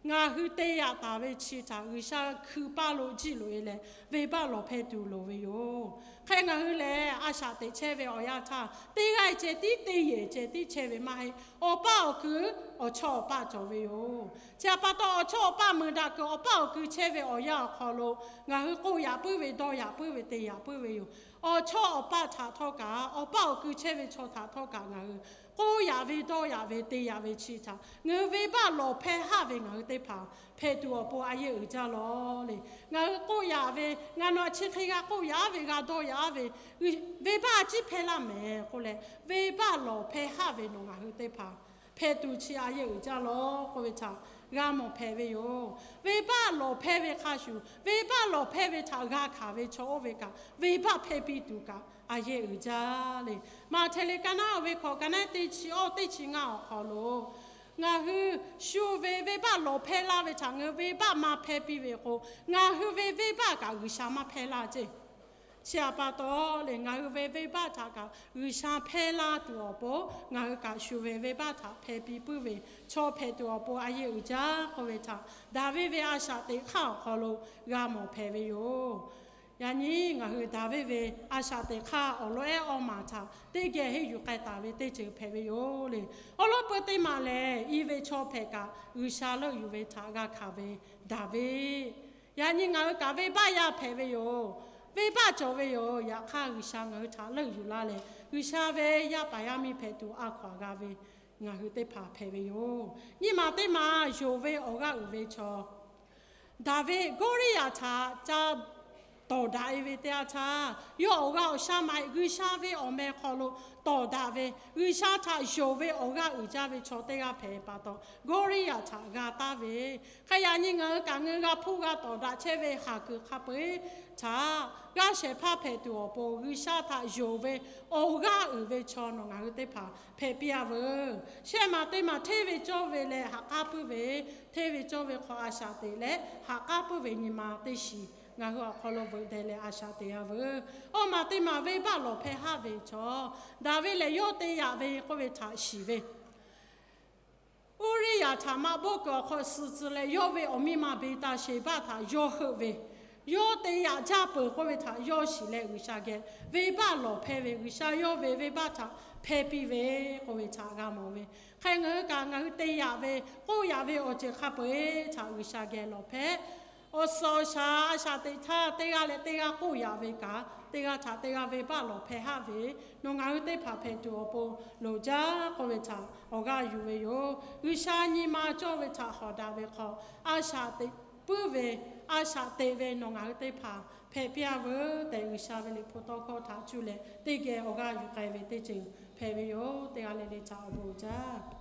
Ngaˬ hui te yaꞈ taˍ ve chi htaꞈ G'uiˬsha hkui paˇ lo jiˇ loꞈ-e leh venˇbaˆ lawˬ hpehˇ tuˬ loˍ ve yoˬ. Hk'e ngaˬ hui lehˬ, a shaꞈ teꞈ chehˇ ve awˬ yanˇ htaˇ, teˇ g'aˇ ceh tiˉ teˇ yehˬ ceh tiˉ chehˇ ve maˇ heˆ. Awˬ paˇ awˬ kui awˬ chawˇ awˬ paˇ cawˬ ve yoˬ. Chi htaꞈ pa taw, awˬ chawˇ awˬ paˇ mui daꞈ kuiˬ awˬ paˇ awˬ kui chehˇ ve awˬ yanˇ awˬ hk'aw lo ngaˬ hui k'oˆ yaꞈ puiˉ ve, dawˇ yaꞈ puiˉ ve, te yaꞈ puiˉ ve yoˬ. Awˬ chawˇ awˬ paˇ htaꞈ htawˇ kaꞈ, awˬ paˇ awˬ kui chehˇ ve chaw htaꞈ htawˇ kaꞈ ngaˬ hui k'oˆ yaꞈ ve, dawˇ yaꞈ ve, te yaꞈ ve chi htaꞈ ngaˬ hui venˇbaˆ lawˬ hpehˇ haˆ ve ngaˬ hui teˇ hpaˍ hpehꞈ tuˬ awˬ pon a yehˇ uiˍ jaˇ lawˬ le. Ngaˬ hui k'oˆ yaꞈ ve, ngaˬ nawˬ chi hk'e g'a k'oˆ yaꞈ ve, g'a dawˇ yaꞈ ve, venˇbaˆ a ciˉ hpehˇ laˇ mehˍ k'oˆ leh, venˇbaˆ lawˬ hpehˇ haˆ ve nawˬ ngaˬ hui teˇ hpaˍ hpehꞈ tuˬ chi a yehˇ uiˍ jaˇ lawˬ k'oˆ ve htaꞈ g'a mawˬ hpehꞈ ve yoˬ. Venˇbaˆ lawˬ hpehˇ ve hk'a shuˍ, venˇbaˆ lawˬ hpehˇ ve htaꞈ g'a hkanˍ ve chaw oˇ ve kaꞈ, venˇbaˆ hpehˇ piˇ tuˬ kaꞈ a yehˇ uiˍ jaˇ le. Maꞈhtehˍ liꞈ ka naˉ oˇ ve hkawꞈ, ka naˉ teˇ chi awˇ teˇ chi ngaˇ awˬ hk'aw lo ngaˬ hui shu ve venˇbaˆ lawˬ hpehˇ laˇ ve htaꞈ ngaˬ hui venˇbaˆ maˇ hpehˇ piˇ ve k'o, ngaˬ hui ve venˇbaˆ kaꞈ G'uiˬsha maˇ hpehˇ laˇ ceˇ. Chi htaꞈ pa taw lehˬ, ngaˬ hui ve venˇbaˆ htaꞈ kaꞈ G'uiˬsha hpehˇ laˇ tuˬ awˬ pon, ngaˬ hui kaꞈ shu ve venˇbaˆ htaꞈ hpehˇ piˇ puiˉ ve chaw hpehꞈ tuˬ awˬ pon a yehˇ uiˍ jaˇ k'oˆ ve htaꞈ Daˍviˆ ve a shaꞈ teꞈ hk'aˇ awˬ hk'aw lo g'a mawˬ hpehꞈ ve yoˬ. Yaꞈ nyi ngaˬ hui Daˍviˆ ve a shaꞈ teꞈ hk'aˇ awˬ lawn ehˉ awˇ maˬ htaꞈ teˇ geh henˇ yuˬ k'ai taˍ ve teˇ ceuˬ hpehꞈ ve yoˬ le. Awˬ lawn peu teˇ maˬ lehˬ, i ve chaw hpehꞈ kaꞈ G'uiˬsha leuˆ yuˬ ve htaꞈ g'a hkanˍ ve Daˍviˆ. Yaꞈ nyi ngaˬ hui kaꞈ venˇbaˆ yaˇ hpehꞈ ve yoˬ. Venˇbaˆ cawˬ ve yoˬ. Yaꞈ hk'aˇ G'uiˬsha ngaˬ hui htaꞈ leuˆ yuˬ laˇ leh, G'uiˬsha ve yaˇ paˍ yaˇ miˇ hpehꞈ tuˬ a hkaw-anˬ g'a ve ngaˬ hui teˇ hpaˍ hpehꞈ ve yoˬ. Nyiˇ maˬ teˇ maˬ yonˍ ve awˬ g'aˇ uiˍ ve chaw Daˍviˆ Goˇliˇyaꞈ htaꞈ ca tawˍ daꞈ-e ve teˇ yanˇ htaˇ, yawˇ awˬ g'aˇ awˬ shaˉ maˇ heˆ, G'uiˬsha ve awˬ meh hk'aw lo tawˍ daꞈ ve, G'uiˬsha htaꞈ yonˍ ve awˬ g'aˇ uiˍ jaˇ ve chaw teˇ g'aˇ hpehꞈ pa taw, Goˇliˇyaꞈ htaꞈ g'a taˍ ve. Hk'e yaꞈ nyi ngaˬ hui kaꞈ ngaˬ hui g'a hpuˇ g'a tawˍ daꞈ chehˇ ve haˍ kuiˬ hk'a peu-eˬ htaꞈ g'aˇ shehˍ hpaˇ hpehꞈ tuˬ awˬ pon, G'uiˬsha htaꞈ yonˍ ve awˬ g'aˇ uiˍ ve chaw nawˬ ngaˬ hui teˇ hpaˍ hpehꞈ piˇ-a veuˬ. Shehˆ maˬ teˇ maˬ hteˇ ve cawˇ ve leh ha k'aˉ puiˉ ve, hteˇ ve cawˇ ve hk'aw a shaꞈ teꞈ leh ha k'aˉ puiˉ ve nyi ma teˇ shiˍ ngaˬ hui awˬ hk'aw lo veuꞈ deh leh a shaꞈ teꞈ-a veuˬ. Awˇ maˬ teˇ maˬ venˇbaˆ lawˬ hpehˇ haˆ ve chaw Daˍviˆ lehˬ, yawˇ te yaꞈ ve k'oˆ ve htaꞈ shiˍ ve Uˇriˇyaꞈ htaꞈ maꞈ bawˆ kuiˬ awˬ hk'aw suh tcuh leh, yawˇ ve awˬ miˇ ma Beˍtaˍsheˍbaˆ htaꞈ yawˇ heuˆ ve, yawˇ te yaꞈ jaˇ peuˬ k'oˆ ve htaꞈ yawˇ shiˍ leh, G'uiˬsha geh venˇbaˆ lawˬ hpehˇ ve, G'uiˬsha yawˇ ve venˇbaˆ htaꞈ hpehˇ piˇ ve k'oˆ ve htaꞈ g'a mawˬ ve. Hk'e ngaˬ hui kaꞈ ngaˬ hui te yaꞈ ve, k'oˆ yaꞈ ve awˬ ceuˬ hk'a peu-eˬ htaꞈ G'uiˬsha geh lawˬ hpehˇ. Awˬ suhˍ awˬ shaˍ a shaꞈ teꞈ htaˇ, teˇ g'aˇ leh teˇ g'aˇ k'oˆ yaꞈ ve kaꞈ, teˇ g'aˇ htaꞈ teˇ g'aˇ venˇbaˆ lawˬ hpehˇ haˆ ve, nawˬ ngaˬ hui teˇ hpaˍ hpehꞈ tuˬ awˬ pon loˍ jaˇ k'oˆ ve htaꞈ awˬ g'aˇ yuˬ ve yoˬ. G'uiˬsha nyi ma cawˇ ve htaꞈ hawˍ daꞈ ve hk'aw, a shaꞈ teꞈ puiˉ ve, a shaꞈ teꞈ ve nawˬ ngaˬ hui teˇ hpaˍ hpehꞈ piˇ-a veuˬ tehꞈ, G'uiˬsha ve liꞈ hpu tawˇ hkawˇ htaꞈ cuˇ leh teˇ geh awˬ g'aˇ yuˬ k'ai ve teˇ ceuˬ hpehꞈ ve yoˬ. Teˇ g'aˇ le le htaꞈ awˬ bon uiˍ jaˇ.